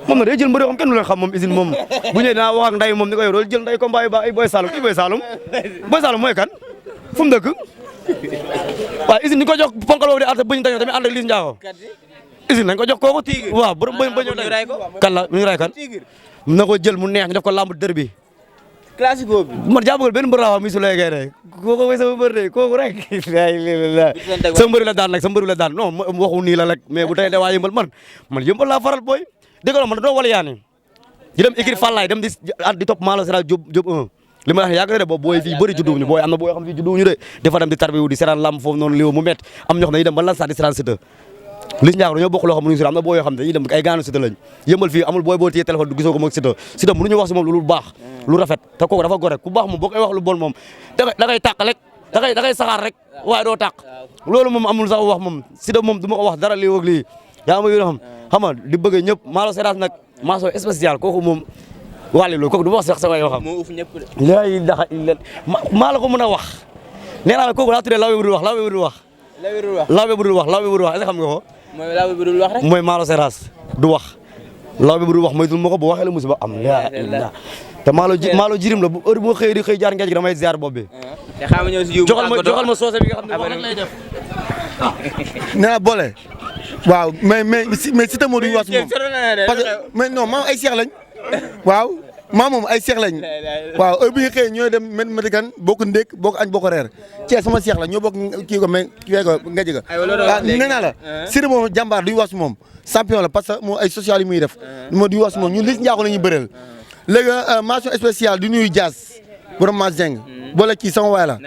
A: moom na day jël mbër yoo xam kenn du leen xam moom usine moom bu ñëwee dinaa wax ak nday moom ni ko yow dool jël nday combat yi ba ay Boy Saloum kii Boy Saloum mooy kan fu mu dëkk waaw usine ni ko jox ponkal boobu di arte buñu dañoo tamit ànd ak Liss Ndiago usine nañ ko jox kooku waaw ba ñu day kan la ñu ray kan na ko jël mu neex ñu def ko lamb dër bi
C: classico bi
A: man jàppagul benn mbër la wax mi su lay gay de kooku mooy sama mbër de kooku rek sa mbëri la daan nag sa mbëri la daan non waxu nii la rek mais bu tey de waa yëmbal man yëmbal laa faral booy dégg nga man doo wala yaani di dem écrit Fallaye dem di topp Malo Séral Diop 1 li ma wax yàgg na de boobu booy fii bëri judduwuñu booy am na booy xam fii judduwuñu de dafa dem di tarbiwu di seraan lamb foofu noonu liw mu met am ñoo xam ne dañuy dem ba lan sax di seraan Siteu Liss Ndiago dañoo bokk loo xam mënuñu si am na booy yoo xam ne dañuy dem ay gaanu Siteu lañ yëmbal fii amul booy boo téye téléphone du gisoo ko moom Siteu mënuñu wax si moom lu baax lu rafet te kooku dafa gore ku baax moom boo koy wax lu bon moom da ngay tàq rek da ngay saxaar rek waaye doo tàq loolu moom amul sax wax moom Siteu moom du ma ko wax dara lii ak lii yaa ma yéen xam nga di bëgg ñëpp Malo Séras nag mention spéciale kooku moom wàllu loolu kooku du ma wax sax sa way waxam lay daxa maa la ko mën a wax nee naa la kooku daa tuddee lawbe bu dul wax lawbe bu dul wax est-ce que xam nga ko
C: mooy lawbe bu dul wax rek
A: mooy Malo Séras du wax lawbe bu dul wax mooy dul ma ko bu waxee la musiba am la te Malo jirim la bu heure bu ma xëy di xëy jaar Ngejj gi damay ziar bopp bi
C: te xam ñëw si
A: joxal ma soose bi nga xam ne wax rek lay def
B: nee na boole waaw mais Siteu moo duñ wax moom parce que mais non maam ay seex lañ waaw maa moom ay seex lañ waaw heure bi nga xëyee ñooy dem Madikan bokk ndékk bokk añ bokk reer Thiès sama seex la ñoo bokk kii ko mais kii ko Ngejj ga waaw nee naa la Siteu moom jàmbaar duñ wax moom champion la parce que moom ay social yi muy def moo duñ wax moom ñun Liss Ndiago la ñuy bëreel léegi mention spéciale du nuyu Diaz borom ma Zeng boole kii sama waay la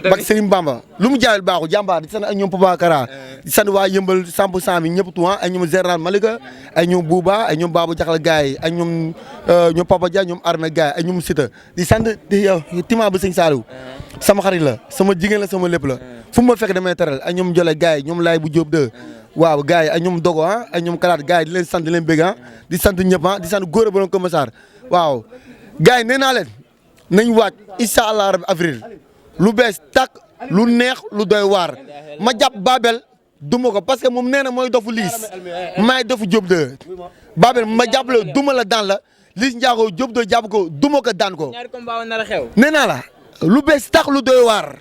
B: bak Serigne Bamba lu mu jaayul baaxu jàmbaar di sant ay ñoom Papa Kara di sant waa yëmbal 100% bi ñëpp tuan ay ñoom général Malika ay ñoom Bouba ay ñoom Babou Jaxal gars yi ay ñoom Papa Dia ñoom Armé gars yi ay ñoom Siteu di sant tima ba Sëñ Saliou sama xarit la sama jigéen la sama lépp la fu ma fekk damay teral ay ñoom Jole gars yi ñoom Laay bu Diop 2 waaw gars yi ay ñoom Dogo ay ñoom Kalaat gars yi di leen sant di leen bëgg di sant ñëpp di sant góor a borom Kër Massar waaw gars yi nee naa leen nañ waaj incha allah rabi avril lu bees tàkk lu neex lu doy waar ma jàpp Babel duma ko parce que moom nee na mooy dofu Liss maay dofu Diop 2 Babel ma jàpp la duma la daan la Liss Ndiago Diop 2 jàpp ko duma ko daan ko nee naa la lu bees tàkk lu doy waar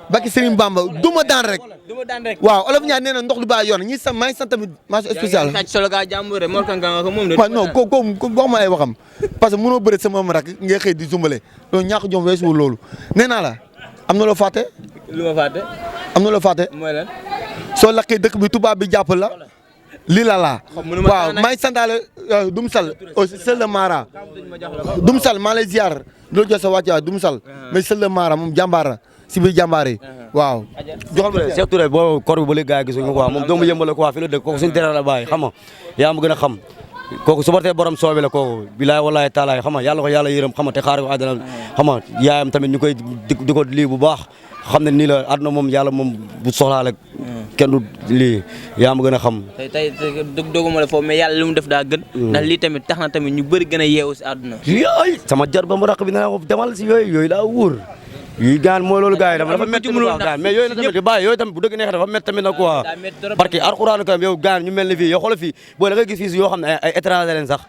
B: baki Serigne Bamba duma daan rek waaw olof ñaar nee na ndox lu baa yoon ñi maa ngi sant tamit mention spéciale waaw non ko wax ma ay waxam parce que mënoo bëre sama rak ngay xëy di zumbale loolu ñàkk jom weesuwul loolu nee naa la am na loo fàtte am na loo fàtte
C: mooy lan
B: soo lakkee dëkk bi tubaab bi jàpp la lii la laa waaw maa ngi santaale Dum Sal aussi Sël Mara Dum Sal maa lay ziar loolu jox sa wàcc waay Dum Sal mais Sël Mara moom jàmbaar la si biir jàmbaar yi waaw
A: joxal ma Cheikh Touré boo kor bi ba léegi gars yi gisuñu quoi moom doomu yëmbal quoi fi la dëkk kooku suñu terrain la bàyyi xam nga yaa ma gën a xam kooku supporter borom soobe la kooku bilaay walaay taalaay xam nga yàlla ko yàlla yërëm xam nga te xaar ko àddina xam nga yaayam tamit ñu koy di ko lii bu baax xam ne nii la àdduna moom yàlla moom bu soxlaa rek kenn du lii yaa ma gën a xam.
C: tey doguma la foofu mais yàlla li mu def daa gën. ndax lii tamit tax na tamit ñu bëri gën a yeewu si àdduna.
A: yooyu sama jar ba mu raq bi na ko demal si yooyu daa wóor yii gaan mooy loolu gars yi dafa métti gaan mais yooyu la tamit bàyyi yooyu tamit bu dëgg neexee dafa métti tamit nag quoi parce que alxuraan kam yow gaan ñu mel ni fii yow xoolal fii boo da ngay gis fii yoo xam ne ay étranger leen sax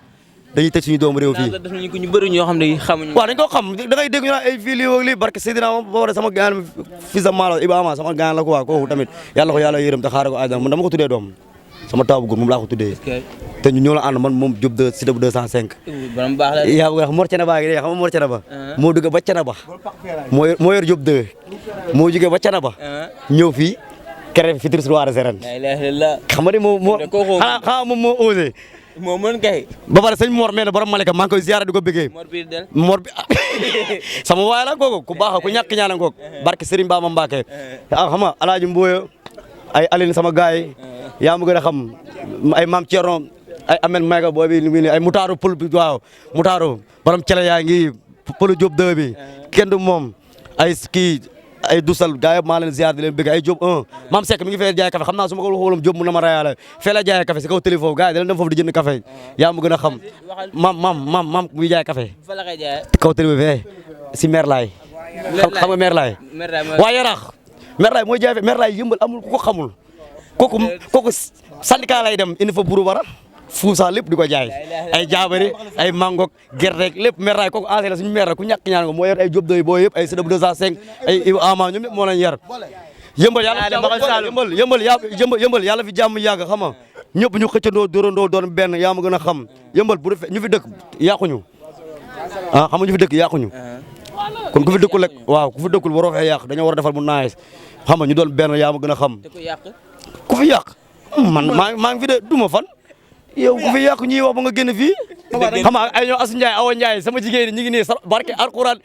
A: dañuy tëj suñu doomu réew fii
C: def nañu ko ñu bëri ñoo xam ne xamuñu
A: waaw dañ ko xam da ngay dégg ñu naan ay fii lii woo lii barke Seydina moom boo sama gaan fils de Malo Ibrahima sama gaan la quoi kooku tamit yàlla ko yàlla yërëm te xaare ko àjjana man dama ko tuddee doom sama taw bu góor moom laa ko tuddee te ñu ñëw la ànd man moom Diop de Cité bu 205
C: borom baax la
A: yaa wax Mor Thiénaba gi xam nga Mor Thiénaba moo dugg ba Thiénaba moo yor Diop de moo jógee ba Thiénaba ñëw fii créé fi titre roi des arènes xam nga de moo xanaa moom moo osé
C: moo mën kay
A: ba pare sëñ Mor mel ne borom Malika maa ngi koy ziara di ko bëggee Mor bi sama waay la googu ku baax ku ñàkk ñaana ngoog barke Serigne Bamba Mbacke xam nga Alaaji Mboyo ay Aline sama gaay yaa ma gën a xam ay Maam Thierno ay Amel Mayga boobi ay Mutaaru Pël bi waaw Mutaaru borom cele yaa ngi Pël Diop 2 bi kenn du moom ay kii ay dusal gars yi maa leen ziar di leen bëgg ay Diop 1 Maam Seck mi ngi fee jaay café xam naa su ma ko xooloon Diop mu na ma rayaale fee la jaay café si kaw téléphone gars yi da leen dem foofu di jënd café yaa ma gën a xam maam muy jaay café kaw téléphone fee si Merlaay xam nga Merlaay waa Yaraax Merlaay mooy jaay fe Merlaay yëmbal amul ku ko xamul kooku syndicat lay dem indi fa buru bara fuusa lépp di ko jaay ay jaabari ay mangok gerte lépp Merlaay kooku ancien la suñu mer ku ñàkk ñaan ko moo yor ay Diop doy boo yëpp ay Cité bu 205 ay Ibu Ama ñoom ñëpp moo lañ yar yëmbal yàlla fi jàmm yàgg xam nga ñëpp ñu xëccandoo dóorandoo doon benn yaa ma gën a xam yëmbal bu ñu fi dëkk yàquñu xam nga ñu fi dëkk yàquñu kon ku fi dëkkul rek waaw ku fi dëkkul waroo fee yàq dañoo war a defal mu naaj xam nga ñu doon benn yaa ma gën a xam ku fi yàq man maa ngi fi de duma fan yow ku fi yàq ñuy wax ba nga génn fii xam nga ay ñoo Asu Ndiaye Awa Ndiaye sama jigéen ñi ngi nii barke alquran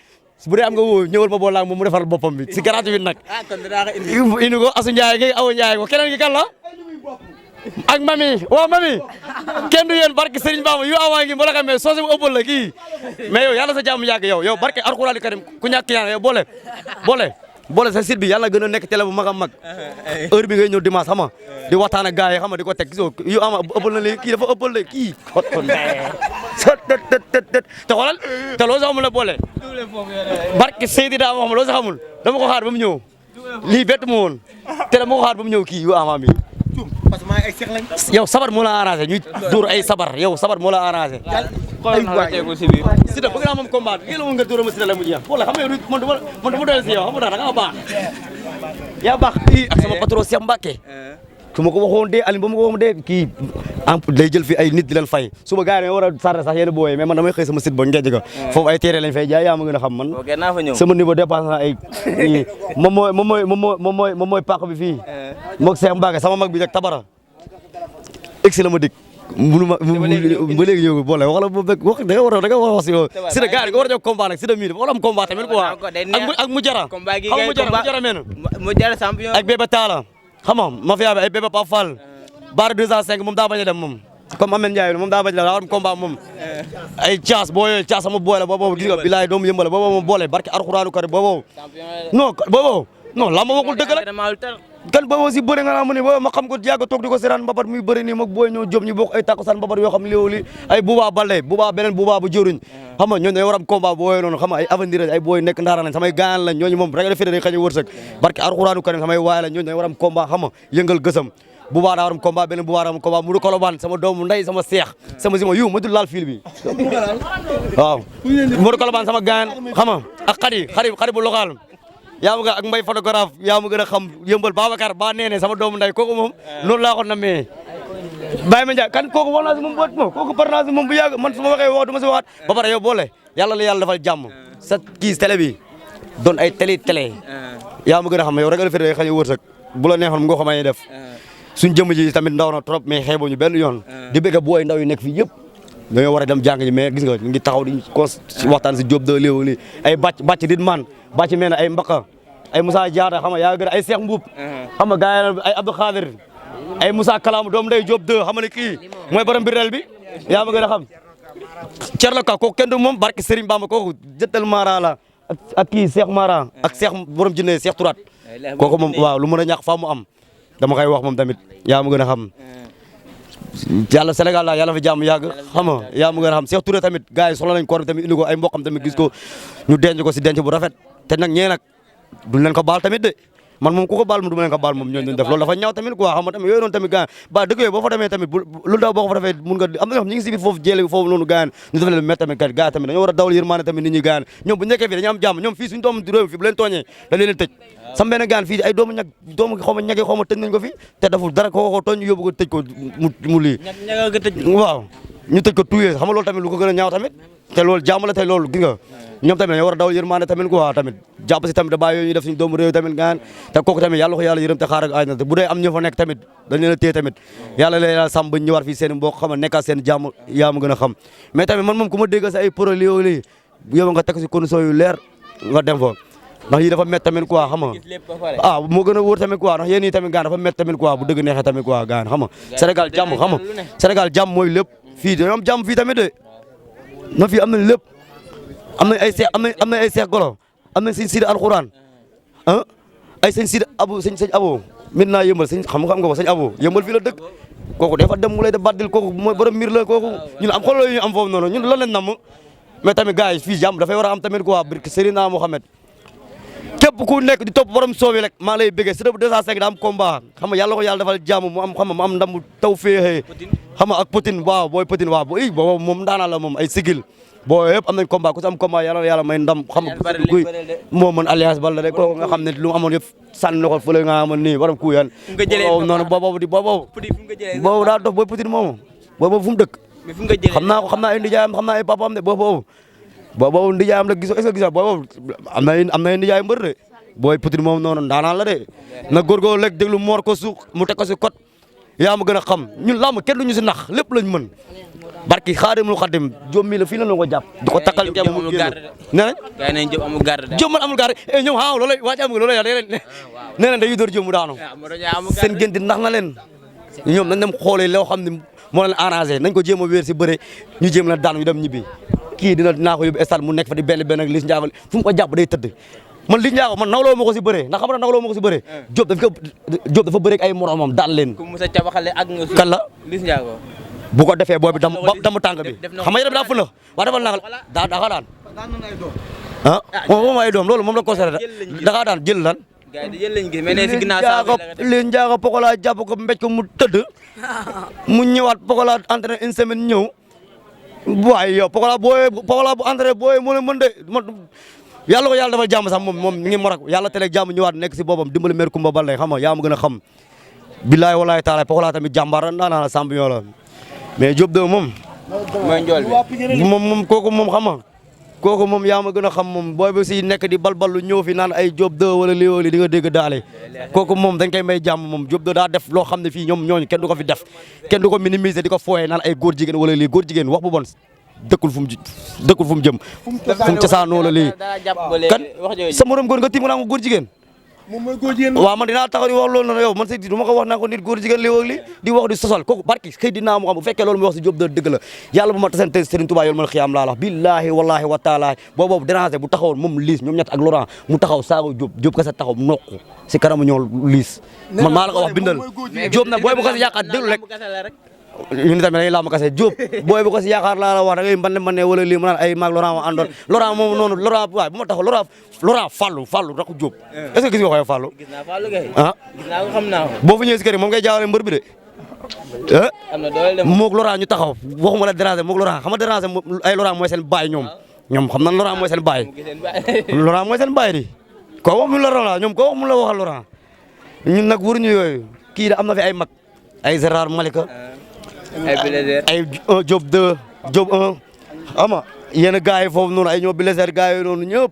A: bu dee am nga woo ñëwal ma boo laag moom mu defal boppam bi si gratuit nag indi ko Asu Ndiaye gi Awa Ndiaye ko keneen gi kan la ak mami waaw mami kenn du yéen barke Serigne Bamba yu awa ngi mbala xamee soo mu ëppal la kii mais yow yàlla sa jàmm yàgg yow barke alquran karim ku ñàkk ñaan yow boole sa site bi yàlla gën a nekk télé bu mag a mag heure bi ngay ñëw dimanche xam nga di waxtaan ak gars yi xam nga di ko teg gisoo yu ama ëppal na léegi kii dafa ëppal la kii te xoolal te loo sa xamul la boole barke Seydina Muhammad loo sa xamul dama ko xaar ba mu ñëw lii bett ma woon te dama ko xaar ba mu ñëw kii yu ama mi
B: parce que maa ngi ay seex lañ.
A: yow sabar moo la arrangé ñuy dóor ay sabar yow sabar moo la arrangé.
B: ay waay
A: Siteu bëgg naa moom combat bi la nga dóor ma Siteu la mu jeex wala xam nga man dama doyal si yow xam nga da nga baax. yaa baax kii ak sama patron Cheikh Mbacké. su ma ko waxoon de Alioune ba ma ko waxoon de kii en day jël fi ay nit di leen fay suba gars yi war a sarre sax yéen booyee mais man damay xëy sama site ba ngejj ga foofu ay téere lañ fay jaay yaa ma gën a xam man sama niveau dépasse na ay moom mooy pàq bi fii moog Cheikh Mbacké sama mag bi nag tabara egsi la ma dig munu ma ba léegi ñëw boole wax la wax da nga war a wax si yow Siteu gars yi nga war a jox combat nag Siteu mii dafa war a am combat tamit quoi ak mu jara xaw mu jara champion ak Bébé Talla xam nga mafia bi ay Bébé Pape Fall Barre 205 moom daa bañ a dem moom comme Amel Ndiaye moom daa bañ a dem daa war a combat moom ay Thiass boo yooyu Thiass sama boole boobu gis nga bilaay doomu yëmbale boobu moom boole barke Alxuraanu Karim boobu non la ma waxul dëgg la kan boobu aussi bëri nga naa mu ne boobu ma xam ko yàgg toog di ko seetaan mbapat muy bëri nii moog booy ñoo jóg ñu bokk ay takkusaan mbapat yoo xam li ay Bouba Baldé beneen Bouba bu jëruñ xam nga ñooñu dañoo war a am combat booy noonu xam nga ay avenir ay booy nekk ndaara lañ samay gaañan lañ ñooñu moom rek la fi day xañ a wërsëg barke Alxuraanu Karim samay waay lañ ñooñu dañoo war a am combat xam nga yëngal gësam Bouba daa war a am combat beneen Bouba daa war a am combat mu du Kolobaan sama doomu ndey sama seex sama sima yu ma dul laal fil bi waaw mu du Kolobaan sama gaañan xam nga ak xari bu local yaa ma ak mbay photographe yaa ma gën a xam yëmbal Babacar ba nee ne sama doomu nday kooku moom noonu laa ko namee Baye Mandiaye kan kooku wax naa si moom kooku par naa si moom bu yàgg man su ma waxee wax du ma si waxaat ba pare yow boole yàlla la yàlla defal jàmm sa kiis télé bi doon ay télé yaa ma gën a xam yow rek la fi day xañ a wërsëg bu la neexoon mu nga xamay def suñ jëmm ji tamit ndaw na trop mais xeeboo ñu benn yoon di bëgg booy ndaw yi nekk fii yëpp dañoo war a dem jàng ji mais gis nga ñu ngi taxaw di waxtaan si Diop de léew li ay bàcc dit man bàcc mel ne ay Mbaka ay Moussa Diatta xam nga yaa gën ay Cheikh Mbuub xam nga gars yi ay Abdou Khadir ay Moussa Kalam doom day Diop 2 xam nga ne kii mooy borom birel bi yaa ma gën a xam Thierno Ka kooku kenn du moom barke Serigne Bamba kooku jëttal Mara la ak kii Cheikh Mara ak Cheikh borom jinne Cheikh Tourat kooku moom waaw lu mën a ñàkk fa mu am dama koy wax moom tamit yaa ma gën a xam yàlla Sénégal la yàlla fa jàmm yàgg xam nga yaa ma gën a xam Cheikh Touré tamit gars yi soxla nañ koor bi tamit indi ko ay mboqam tamit gis ko ñu denc ko si denc bu rafet te nag ñee nag duñ leen ko baal tamit de man moom ku ko baal moom du ma leen ko baal moom ñooñu duñ def loolu dafa ñaaw tamit quoi xam nga tamit yooyu noonu tamit gars ba dëkk yooyu boo fa demee tamit lu daw boo ko fa defee mun nga am na ñoo xam ñi ngi si biir foofu jéele foofu noonu gars ñu def leen met tamit kat gars tamit dañoo war a dawal yërmaane tamit nit ñi gars ñoom bu nekkee fii dañu am jàmm ñoom fii suñu doomu réew fi bu leen tooñee da leen tëj sam benn gaan fii ay doomu xaw ma ñage xaw ma tëj nañ ko fi te deful dara ko tooñ ñu yóbbu ko tëj ko mu lii waaw ñu tëj ko tuyee xam nga loolu tamit lu ko gën a ñaaw tamit te loolu jàmm la te loolu gis nga ñoom tamit dañoo war a dawal yërmaane tamit quoi tamit jàpp si tamit da bàyyi yooyu ñu def suñu doomu réew tamit gaan te kooku tamit yàlla ko yàlla yërëm te xaar ak ay na te bu dee am ñu fa nekk tamit dañ leen a téye tamit yàlla la yàlla sàmm ba ñu ñëwaat fii seen mbokk xam nga nekkaat seen jàmm yaa ma gën a xam mais tamit man moom ku ma dégg sa ay pro lii lii yow nga teg si condition yu leer nga dem fa ndax yi dafa métti tamit quoi xam nga moo gën a wóor tamit quoi ndax yéen ñii tamit gaan dafa métti tamit quoi bu dëgg neexee tamit quoi gaan xam nga Sénégal jàmm xam nga Sénégal jàmm mooy lépp fii dañoo am jàmm fii tamit de na fii am nañ lépp am nañ ay seex am nañ ay seex golo am nañ sëñ Sidi alxuraan ay sëñ Sidi abo sëñ abo mit naa yëmbal sëñ xam nga ko sëñ abo yëmbal fii la dëkk kooku dafa dem mu lay de baddil kooku mooy borom mbir la kooku ñun am xooloo yu ñu am foofu noonu ñun loolu leen namm mais tamit gars yi fii jàmm dafay war a am tamit quoi barke Seydina Mohamed képp ku nekk di topp borom soobi rek maa lay bëggee si bu 205 da am combat xam nga yàlla ko yàlla defal jàmm mu am xam nga mu am ndam taw féexee xam nga ak Poutine waaw booy Poutine waaw bo boobu moom daanaa la moom ay sigil boo yëpp am nañ combat ku si am combat yàlla may ndam xam nga kuy moo mën alliance bal la rek kooku nga xam ne lu mu amoon yëpp sànni na ko fële nga amoon nii waram kuyan noonu boobu daa dof booy Poutine moomu boobu fu mu dëkk xam naa ay ndijaayam xam naa ay papaam de boobu ndijaayam la gisoo est-ce que gisoo boobu am na ay ndijaay mbër de booy Poutine moom noonu daanaan la de na góorgóorlu rek déglu moor ko suuf mu teg ko si code yaa ma gën a xam ñun làmb kenn duñu si nax lépp lañ mën barki Xaadimul Xaadim Diop mi la fii la ko jàpp di ko takkal nee nañ Diop man amul garde ñoom xaaw loolu waa jàmm loolu yàlla nee nañ dañuy door Diop mu daanu seen génti ndax na leen ñoom nañ dem xoolee loo xam ne moo leen arrangé nañ ko jéem a wéer si bëre ñu jéem la daan ñu dem ñibbi kii dinaa ko yóbbu stade mu nekk fa di benn ak Liss Ndiago fu mu ko jàpp day tëdd man Liss Ndiago man nawloo ma ko si bëree ndax xam nga nawloo ma ko si bëree Diop dafa bëre ak ay moromam daan leen kan la
C: Liss Ndiago
A: bu ko defee booy bi damu tànk bi xam nga yaram daa fëna waa defal naa daxa daan moom ay doom loolu moom la considéré daxa daan jël lan Liss Ndiago Pokola jàpp ko mbéj ko mu tëdd mu ñëwaat Pokola entraîné une semaine ñëw waaye yow Pokola bu entraîné booy moo leen mën de yàlla ko yàlla dafa jàmm sax moom mi ngi morak yàlla tele jàmm ñëwaat nekk si boppam dimbali mère Kumba Baldé xam nga yaa ma gën a xam billaay walaay taala Pokola tamit jàmbaar la champion la mais Diop de moom
C: mooy njool bi
A: moom kooku moom xam nga kooku moom yaa ma gën a xam moom booy bi si nekk di balballu ñëw fi naan ay Diop de wala lii wala di nga dégg daale kooku moom dañ koy may jàmm moom Diop de daa def loo xam ne fii ñoom ñooñu kenn du ko fi def kenn du ko minimiser di ko fooyee naan ay góor jigéen wala lii góor jigéen wax bu bon dëkkul fu mu jëm fu mu cosaanoo la lii kan sa morom góor nga tiim naa ko góor jigéen
B: moom mooy góor jigéen
A: waaw man dinaa taxaw di wax loolu na yow man si du ma ko wax naa ko nit góor jigéen li wag li di wax di sosal kooku barki xëy dinaa mu xam bu fekkee loolu muy wax si Diop de dëgg la yàlla bu ma tasante Serigne Touba yoolu mal xiyaam laa la billahi wallahi wa taala boobu déranger bu taxawoon moom Liss ñoom ñett ak Laurent mu taxaw saago Diop kese taxaw nokk si kanamu ñoo Liss man maa la ko wax bindal Diop nag booy bu ko si yaakaar déglu rek ñu ni tamit dañuy làmb kase Diop booy bu ko si yaakaar laa la wax da ngay mbane wala lii mu naan ay maag Laurent wa àndoon Laurent moom noonu Laurent waaye bu ma taxaw Laurent Fallou rakku Diop est-ce que gis nga ko yow Fallou boo fa ñëwee si kër yi moom ngay jaawale mbër bi de moog Laurent ñu taxaw waxuma la déranger moog Laurent xam nga déranger ay Laurent mooy seen baay ñoom xam nan Laurent mooy seen baay Laurent mooy seen baay di koo wax mu la Laurent ñoom koo wax mu la waxal Laurent ñun nag waruñu yooyu kii da am na fi ay mag ay Gérard Malika ay Diop 2 Diop 1 ama yenn gars yi foofu noonu ay ñoo Blazer gars yi noonu ñëpp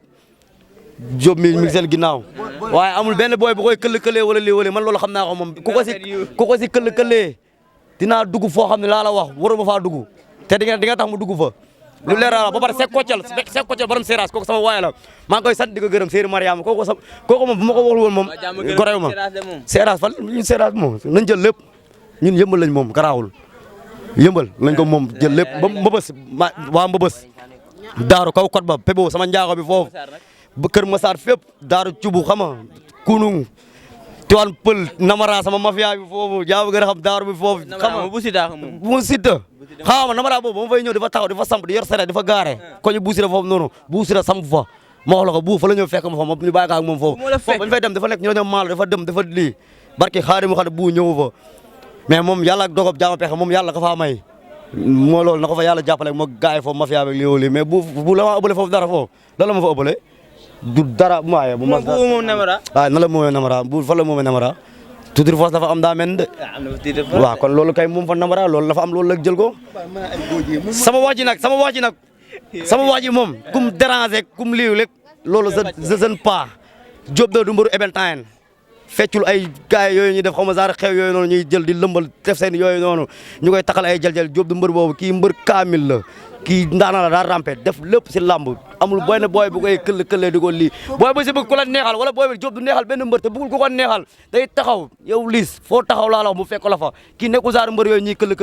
A: Diop mi ngi seen ginnaaw waaye amul benn booy bu koy këll-këlee wala lii wala man loolu xam naa ko moom ku ko si këll-këlee dinaa dugg foo xam ne laa la wax waruma faa dugg te di nga tax mu dugg fa lu leer la ba pare Seck Koccal borom Seras kooku sama waay la maa ngi koy sant di ko gërëm Seydou Mariama kooku moom bu ma ko waxul woon moom gorew ma Seras fan ñun Seras moom nañ jël lépp ñun yëmbal lañ moom garaawul yëmbal lañ ko moom jël lépp ba mbëbës waa mbëbës daaru kaw kot ba pebo sama njaago bi foofu ba Kër Massar fépp daaru cubu xama kunung Tiwaan Pël Namara sama mafia bi foofu yaa gën a xam daaru bi foofu xama
C: bu Siteu moom
A: bu Siteu xama Namara boobu ba ma fay ñëw di fa taxaw di fa samp di yor sere di fa gaare ko ñu Bu Siteu foofu noonu Bu Siteu samp fa ma wax la ko bu fa la ñëw fekk ma fa ñu bàyyi ko ak moom foofu bañ fay dem dafa nekk ñoo dem maalo dafa dem dafa lii barki xaari mu xam ne bu ñëw fa mais moom yàlla ak dogob jaama pexe moom yàlla ka faa may moo loolu na ko fa yàlla jàppale moo gaay foofu mafia bi lii mais bu la ma ëppale foofu dara foofu loolu la ma fa ëppale du dara maaye bu ma
C: moom Namara
A: waaw na la moomee Namara bu fa la moomee Namara tuuti force dafa am daa mel de waaw kon loolu kay moom fa Namara loolu dafa am loolu la jël ko sama wax ji nag moom kum déranger kum liiw rek loolu je jeune pas Diop de du mbëru Ebeltayen feccul ay gaay yooyu ñuy def xaw ma saar xew yooyu noonu ñuy jël di lëmbal def seen yooyu noonu ñu koy taxal ay jël Diop du mbër boobu kii mbër kaamil la kii ndaana la daa rampe def lépp si làmb amul booy ne booy bu koy këll di ko lii booy bu si bëgg ku la neexal wala booy bi Diop du neexal benn mbër te bëggul ku ko neexal day taxaw yow liis foo taxaw laa la wax mu fekk la fa kii nekkul saar mbër yooyu ñuy këll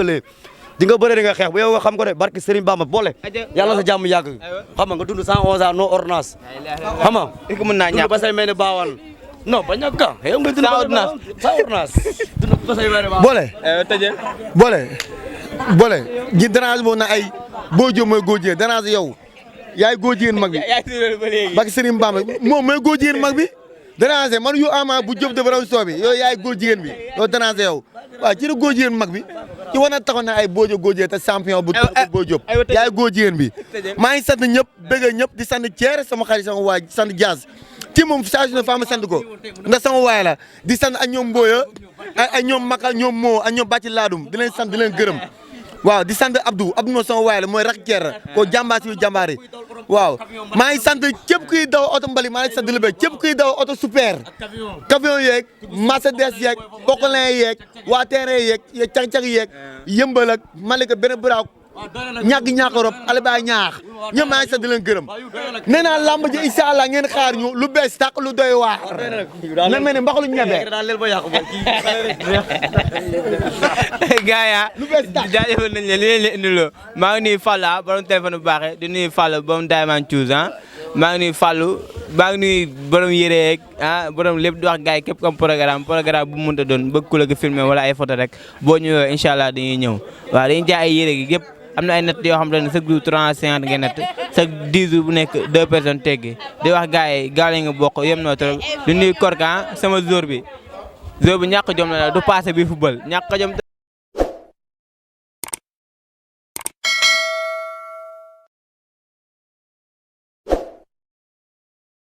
A: di nga bëre di nga xeex bu yow nga xam ko de barki Serigne Bamba boole yàlla sa jàmm yàgg xam nga dund 111 ans no ordonnance xam nga
C: mën naa ñàkk
A: ba say mel ne baawal non ba ñàkk ka yow nga dund sa ordonnance dund ba say mel ne baawal
B: boole ji dérange boo na ay boo jóg mooy góor jigéen dérange yow yaay góor jigéen mag bi barki Serigne Bamba moom mooy góor jigéen mag bi dérange man yu ama bu jëf dafa raw soobi yow yaay góor jigéen bi yow dérange yow waaw ci la góor jigéen mag bi ci war na taxaw na ay boojo góor jigéen te champion bu boo jóg yaay góor jigéen bi maa ngi sant ñëpp bëgg ñëpp di sant Thier sama xarit sama waay sant Diaz ci moom saa su ne faa ma sant ko ndax sama waay la di sant ak ñoom Mboya ak ñoom Maka ñoom Moo ak ñoom Bàcci Laadum di leen sant di leen gërëm waaw di sant Abdou moom sama waay la mooy rak Thier ko jàmbaar si jàmbaar yi waaw maa ngi sant képp kuy daw oto mbali maa ngi sant la képp kuy daw oto super camion yeeg Mercedes yeeg Pocolin yeeg waa terrain yeeg cag-cag yeeg yëmbal ak Malika benn braaw ñàkk rob ale ba ñaax ñëpp maa ngi sant di leen gërëm nee naa lamb ji incha allah ngeen xaar ñu lu bees tàq lu doy waar na mel ne mbaxalu ñebe
C: gaaya jaajëfal nañ leen li leen leen indiloo maa ngi nuyu Falla borom téléphone bu baaxee di nuyu Falla borom Diamond Choose maa ngi nuyu Fallou maa ngi nuyu borom yére yeeg borom lépp di wax gars yi képp comme programme bu mu mënta doon bëgg ku la ko filmer wala ay photo rek boo ñëwee incha allah dañuy ñëw waaw dañuy jaay ay yére gi yëpp am na ay natt yoo xam ne chaque jour 350 ngeen natt chaque 10 jours bu nekk 2 personnes teggi di wax gars yi gaal yi nga bokk yem noo trop di nuyu Korka sama jour bi ñàkk jom la du passé bi football ñàkk jom